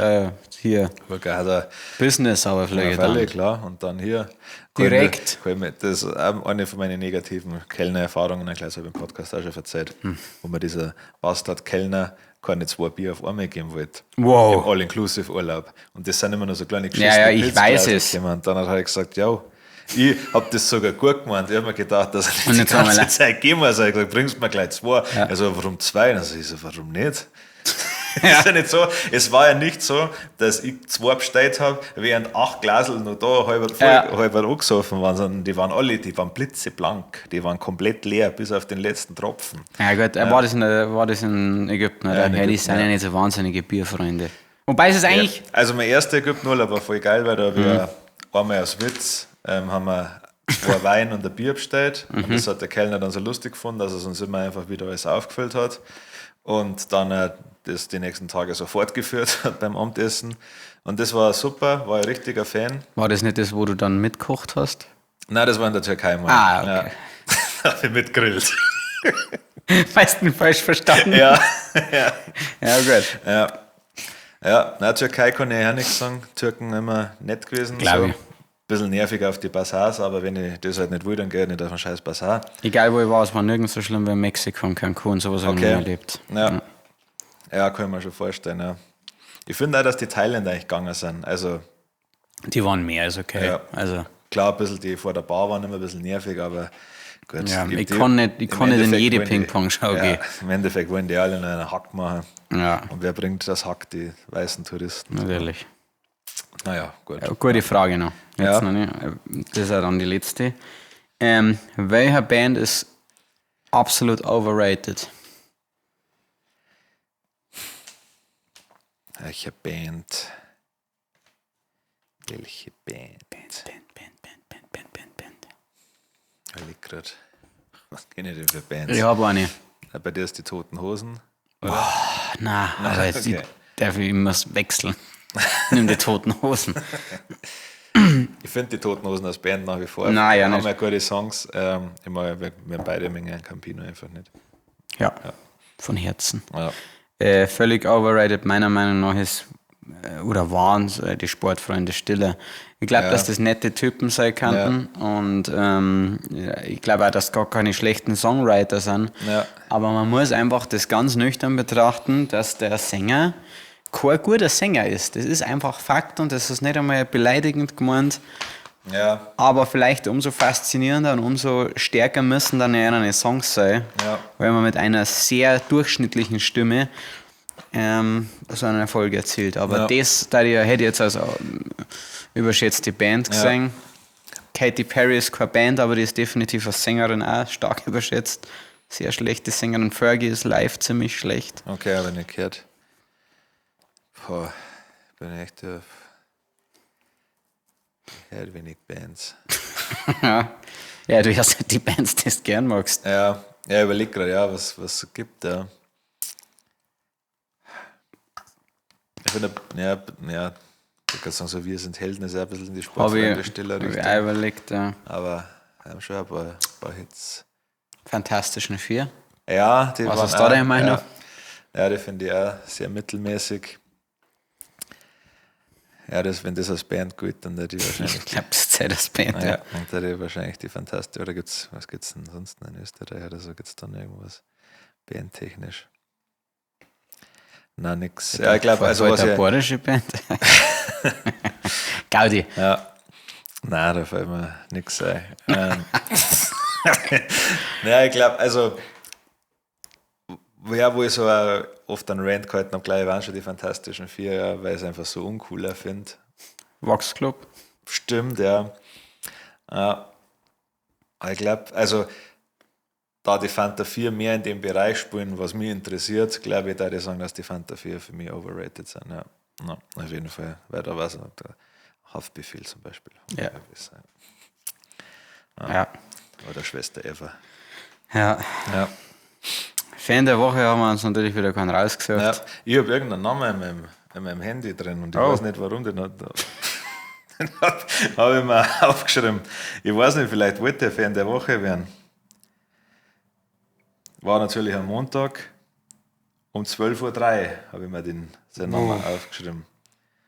hier Okay, hat er Business aber ja, vielleicht Fälle, dann. klar. Und dann hier. Direkt. Kann ich mir, das ist auch eine von meinen negativen Kellner-Erfahrungen, ich glaube, das habe ich im Podcast auch schon erzählt, wo mir dieser Bastard-Kellner keine 2 Bier auf einmal geben wollte. Wow. Im All-Inclusive-Urlaub. Und das sind immer nur so kleine Ja, ja, ich weiß es. Gekommen. Und dann hat er gesagt, ja, ich habe das sogar gut gemeint. Ich habe mir gedacht, dass er Und nicht die jetzt haben wir ganze le- Zeit geben muss. Ich habe gesagt, bringst mir gleich 2. Also, warum 2? Also, ich so, warum nicht? Es ist ja nicht so, es war ja nicht so, dass ich 2 bestellt habe, während 8 Glasel noch da halb, voll, Ja. halb angesoffen waren, sondern die waren alle, die waren blitzeblank, die waren komplett leer, bis auf den letzten Tropfen. Ja gut, war das in Ägypten, oder? Ja, in Ja, die Ägypten, sind ja ja. nicht so wahnsinnige Bierfreunde. Wobei es ist eigentlich... Ja. Also mein erster Ägyptenurlaub war voll geil, weil da hab ich ja einmal aus Witz haben wir 2 Wein und ein Bier bestellt. Und das hat der Kellner dann so lustig gefunden, dass er uns immer einfach wieder alles aufgefüllt hat. Und dann das die nächsten Tage so fortgeführt hat beim Abendessen. Und das war super, war ein richtiger Fan. War das nicht das, wo du dann mitgekocht hast? Nein, das war in der Türkei mal. Ah, okay. Ja. Da hab ich mitgrillt. Meistens falsch verstanden. Ja, ja. Ja, gut. Ja. Ja, na, Türkei kann ich auch nichts sagen. Türken immer nett gewesen. Glaub so. ich. Bisschen nervig auf die Bazars, aber wenn ich das halt nicht will, dann gehe ich nicht auf den scheiß Bazar. Egal wo ich war, es war nirgends so schlimm wie in Mexiko und Cancun, sowas habe ich Okay. noch nie erlebt. Ja. Ja, kann ich mir schon vorstellen, ja. Ich finde auch, dass die Thailänder eigentlich gegangen sind. Also Die waren mehr als okay. Ja. Also, klar, ein bisschen die vor der Bar waren immer ein bisschen nervig, aber gut. Ja, ich die- kann nicht- ich im kann nicht in Endeffekt jede wollen die- Ping-Pong-Show ja, gehen. Im Endeffekt wollen die alle nur einen Hack machen. ja, Und wer bringt das Hack? Die weißen Touristen. natürlich. Naja, gut. Ja, gute Frage noch. Jetzt Ja. noch nicht. Das ist ja dann die letzte. Welcher Band ist absolut overrated? Welche Band? Welche Band? Band, Band, Band, Band, Band, Band, Band. Überleg grad. Was kenne ich denn für Bands? Ich habe eine. Ja, bei dir ist die Toten Hosen. Na, aber jetzt okay. ich darf ich immer wechseln. Nimm die Toten Hosen. Ich finde die Toten Hosen als Band nach wie vor. Nein, ja haben nicht. ja gute Songs. Ich mag, wir beide mengen Campino einfach nicht. Ja, von Herzen. Ja. Völlig overrated, meiner Meinung nach, ist oder waren die Sportfreunde Stiller. Ich glaube, Ja. dass das nette Typen sein könnten und ja, ich glaube auch, dass gar keine schlechten Songwriter sind. Ja. Aber man muss einfach das ganz nüchtern betrachten, dass der Sänger kein guter Sänger ist. Das ist einfach Fakt und das ist nicht einmal beleidigend gemeint. Ja, Aber vielleicht umso faszinierender und umso stärker müssen dann ja ihre Songs sein, Ja. weil man mit einer sehr durchschnittlichen Stimme so einen Erfolg erzielt. Aber Ja. das, da ich, hätte ich jetzt als überschätzte Band gesehen. Katy Perry ist keine Band, aber die ist definitiv als Sängerin auch stark überschätzt. Sehr schlechte Sängerin. Fergie ist live ziemlich schlecht. okay, habe ich nicht gehört. Boah, ich bin echt. Hört wenig Bands. Ja, ja, du hast halt die Bands, die du gern magst. Ja, ja, überleg gerade, ja, was es so gibt, ja. Ich finde, ja, ja, ich kann sagen, so wir sind Helden, ist ja ein bisschen in die Habe Sportfreunde ich, stiller hab ich Richtung. auch überlegt, ja. Aber wir haben schon ein paar Hits. Fantastischen Vier. Ja, die Was waren ist da auch- deine Meinung? Ja, ja, die finde ich auch sehr mittelmäßig. Ja, das, wenn das als Band gut, dann hätte ich wahrscheinlich. Ich glaube, das ist das Band. Ja. Ja, und da hätte ich wahrscheinlich die Fantastik. Oder gibt's, was gibt's denn sonst in Österreich oder so? Gibt's dann irgendwas bandtechnisch? Na, nix. Ja, ich glaube, also was eine ich, bayerische Band. Gaudi. Ja. Nein, da fällt mir nichts ein. Naja, ich glaube, also, ja, wo ich so auch oft einen Rant gehalten habe, gleich waren schon die Fantastischen Vier, ja, weil ich es einfach so uncooler finde. Vox Club. Stimmt, ja. Ja. Aber ich glaube, also, da die Fanta 4 mehr in dem Bereich spielen, was mich interessiert, glaube ich, da ich sagen, dass die Fanta 4 für mich overrated sind. Ja, ja auf jeden Fall. Weil da war es der Haftbefehl zum Beispiel. Ja. Ja. Ja. Oder Schwester Eva. Ja. Ja. Fan der Woche haben wir uns natürlich wieder keinen rausgesucht. Ja. Ich habe irgendeinen Namen in meinem Handy drin und ich Oh. weiß nicht, warum den hat. Den habe ich mir aufgeschrieben. Ich weiß nicht, vielleicht wollte der Fan der Woche werden. War natürlich am Montag um 12.03 Uhr habe ich mir seinen Namen aufgeschrieben.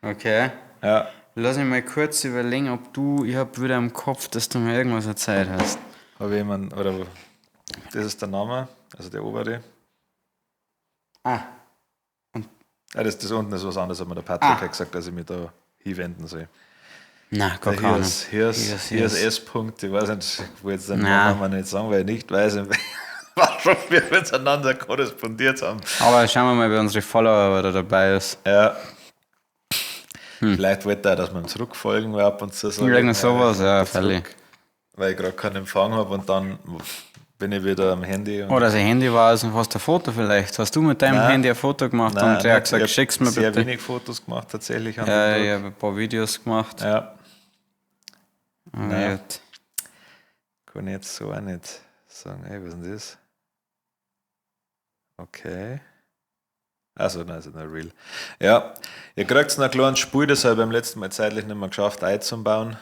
Okay. Ja, Lass mich mal kurz überlegen, ob du, ich habe wieder im Kopf, dass du mir irgendwas erzählt hast. habe ich jemanden, oder das ist der Name, also der obere. Ah, Ah, das unten ist was anderes, hat mir der Patrick Ah. hat gesagt, dass ich mich da hinwenden soll. na, gar Hier keine Ahnung. ist, hier ist, Hier ist- hier ist S. Punkt. Ich weiß nicht, ich wollte jetzt den Na. Namen nicht sagen, weil ich nicht weiß, warum wir miteinander korrespondiert haben. Aber schauen wir mal, wer unsere Follower wer da dabei ist. Ja. Vielleicht wollte er, dass wir ihm zurückfolgen, weil ab und zu so. Irgend sowas, ja, freilich. Weil ich gerade keinen Empfang habe und dann bin ich wieder am Handy. Und Oder sein Handy war aus und hast ein Foto vielleicht. Hast du mit deinem Nein. Handy ein Foto gemacht Nein, und der hat nicht. gesagt, Ich hab schick's mir sehr bitte. wenig Fotos gemacht tatsächlich. An Ja, dem ich Tag. habe ein paar Videos gemacht. Ja. Aber gut. Kann ich jetzt so auch nicht sagen. Ey, was ist denn das? Okay. Also, nein, ist nicht real. Ja, ihr kriegt noch ein kleines Spiel, das habe ich beim letzten Mal zeitlich nicht mehr geschafft, einzubauen.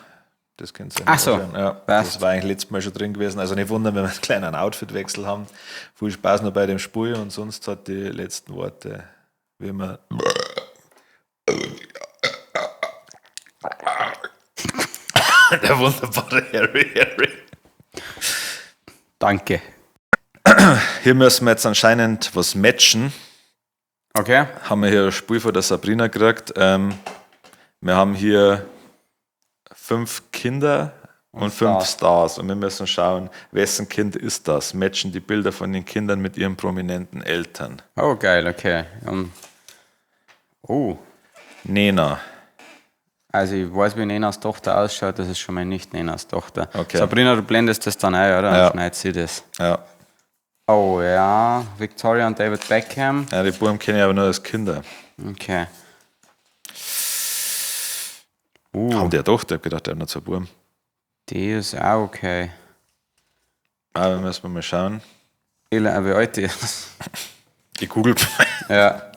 Das könnt ihr Ach so, anschauen. Ja, passt. das war eigentlich letztes Mal schon drin gewesen. Also nicht wundern, wenn wir einen kleinen Outfitwechsel haben. Viel Spaß noch bei dem Spiel und sonst hat die letzten Worte, wie immer. Der wunderbare Harry Harry. Danke. Hier müssen wir jetzt anscheinend was matchen. Okay. Haben wir hier ein Spiel von der Sabrina gekriegt. Wir haben hier 5 Kinder und 5 Stars. Stars. Und wir müssen schauen, wessen Kind ist das? Matchen die Bilder von den Kindern mit ihren prominenten Eltern. Oh, geil, okay. Oh, Nena. also ich weiß, wie Nenas Tochter ausschaut, das ist schon mal nicht Nenas Tochter. Okay. Sabrina, du blendest das dann ein, oder? Ja. Dann schneidet sie das. Ja. Oh ja, Victoria und David Beckham. Ja, die Buben kenne ich aber nur als Kinder. Okay. Haben die eine Tochter? Ich hab gedacht, die haben noch 2 Buben. Die ist auch okay. Aber müssen wir mal schauen. Ela, wie alt die ist. Ich google. Ja.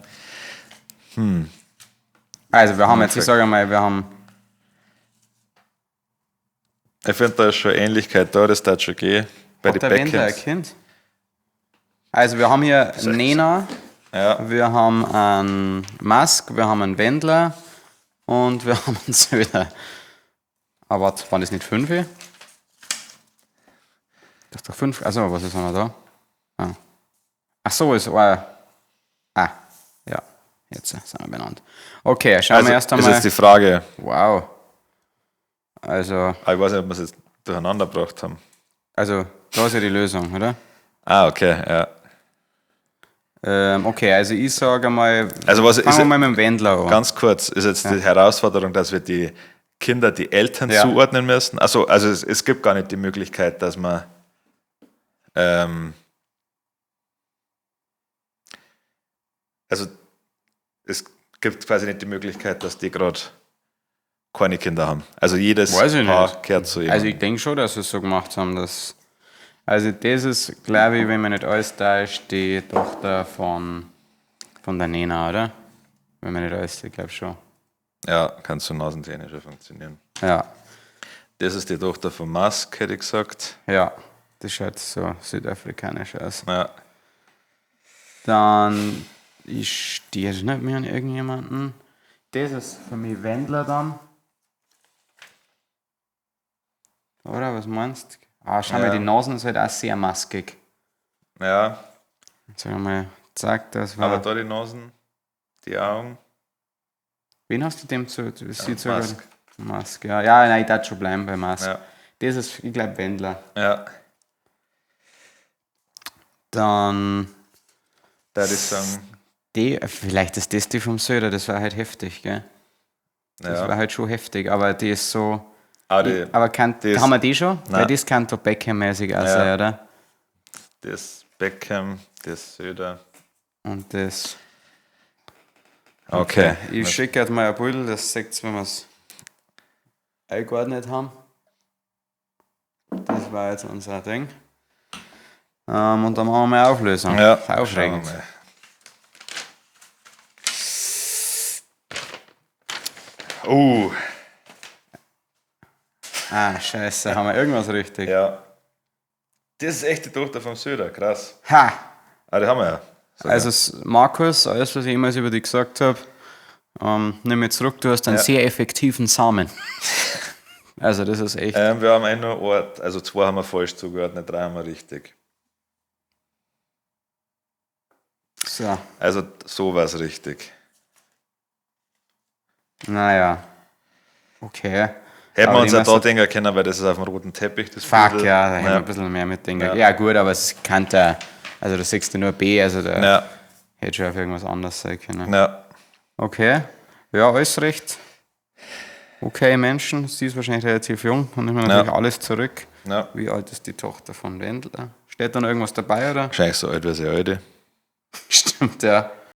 Also wir haben jetzt, ich sage mal, wir haben. Ich finde, da ist schon Ähnlichkeit da, das darf schon gehen. Bei Hat den der Wendler ein Beckhams. Kind? Also wir haben hier Nena, Ja. wir haben einen Musk, wir haben einen Wendler und wir haben einen Söder. Aber warte, waren das nicht 5? Das ist doch 5. Also was ist noch da? Ah. Ach so, ist ah. Ah, ja, jetzt sind wir benannt. Okay, schauen Also wir erst ist einmal. jetzt die Frage. Wow. Also, Ah, ich weiß nicht, ob wir es jetzt durcheinander gebracht haben. also, da ist ja die Lösung, oder? Ah, okay, ja. Okay, also ich sage mal, Also was fangen ist wir mal mit dem Wendler an. Ganz kurz, ist jetzt die Herausforderung, dass wir die Kinder die Eltern Ja. zuordnen müssen? Also es gibt gar nicht die Möglichkeit, dass man also es gibt quasi nicht die Möglichkeit, dass die gerade keine Kinder haben. Also jedes Weiß ich Paar nicht. gehört zu jemandem. Also ich denke schon, dass sie es so gemacht haben, dass. Also das ist, glaube ich, wenn man nicht alles da ist, die Tochter von der Nena, oder? Wenn man nicht alles, ich glaube schon. Ja, kann so nasentechnisch schon funktionieren. Ja, Das ist die Tochter von Musk, hätte ich gesagt. ja. Das schaut so südafrikanisch aus. Ja. Dann ist die erinnert mich an irgendjemanden. Das ist für mich Wendler dann. Oder was meinst du? Ah, schau mal, Ja. die Nasen ist halt auch sehr maskig. Ja, Sag mal, zack, das war. aber da die Nasen, die Augen. Wen hast du dem zu? Sie zu Musk. Musk, ja. Ja, nein, ich darf schon bleiben bei Musk. Ja. Das ist, ich glaube, Wendler. Ja, Dann da würde ich sagen. die, vielleicht ist das die vom Söder, das war halt heftig, gell? Das Ja. war halt schon heftig, aber die ist so. Ah, die, Aber kann, die ist- haben wir die schon? Nein. Weil das kann doch Beckham-mäßig auch Ja. sein, oder? das Beckham, das Söder. Und das. Okay. Ich schicke halt mal ein Bild, das seht ihr, wenn wir es eingeordnet haben. Das war jetzt unser Ding. Und dann machen wir mal Auflösung. Ja, Ist aufregend. schauen wir mal. Oh, Ah, scheiße, haben wir irgendwas richtig? ja. Das ist echt die Tochter vom Söder, krass. Ha! Ah, die haben wir ja. Sogar. Also Markus, alles, was ich jemals über dich gesagt habe, nimm mich zurück, du hast einen Ja. sehr effektiven Samen. Also das ist echt. Wir haben einen nur Ort, also zwei haben wir falsch zugeordnet, drei haben wir richtig. So, Also so war es richtig. naja. Okay. Hätten Aber wir uns die auch da meisten- denken können, weil das ist auf dem roten Teppich. Das Fuck, Bild. ja, da hätten wir Ja. ein bisschen mehr mitdenken. Ja. Ja. gut, aber es kann da, also da siehst du nur B, also da Ja, hätte schon auf irgendwas anderes sein können. ja. Okay, ja, alles recht. Okay, Menschen, sie ist wahrscheinlich relativ jung und nimmt natürlich alles zurück. Ja. Wie alt ist die Tochter von Wendler? Steht da noch irgendwas dabei, oder? Wahrscheinlich so alt wie sie alte. Stimmt, ja.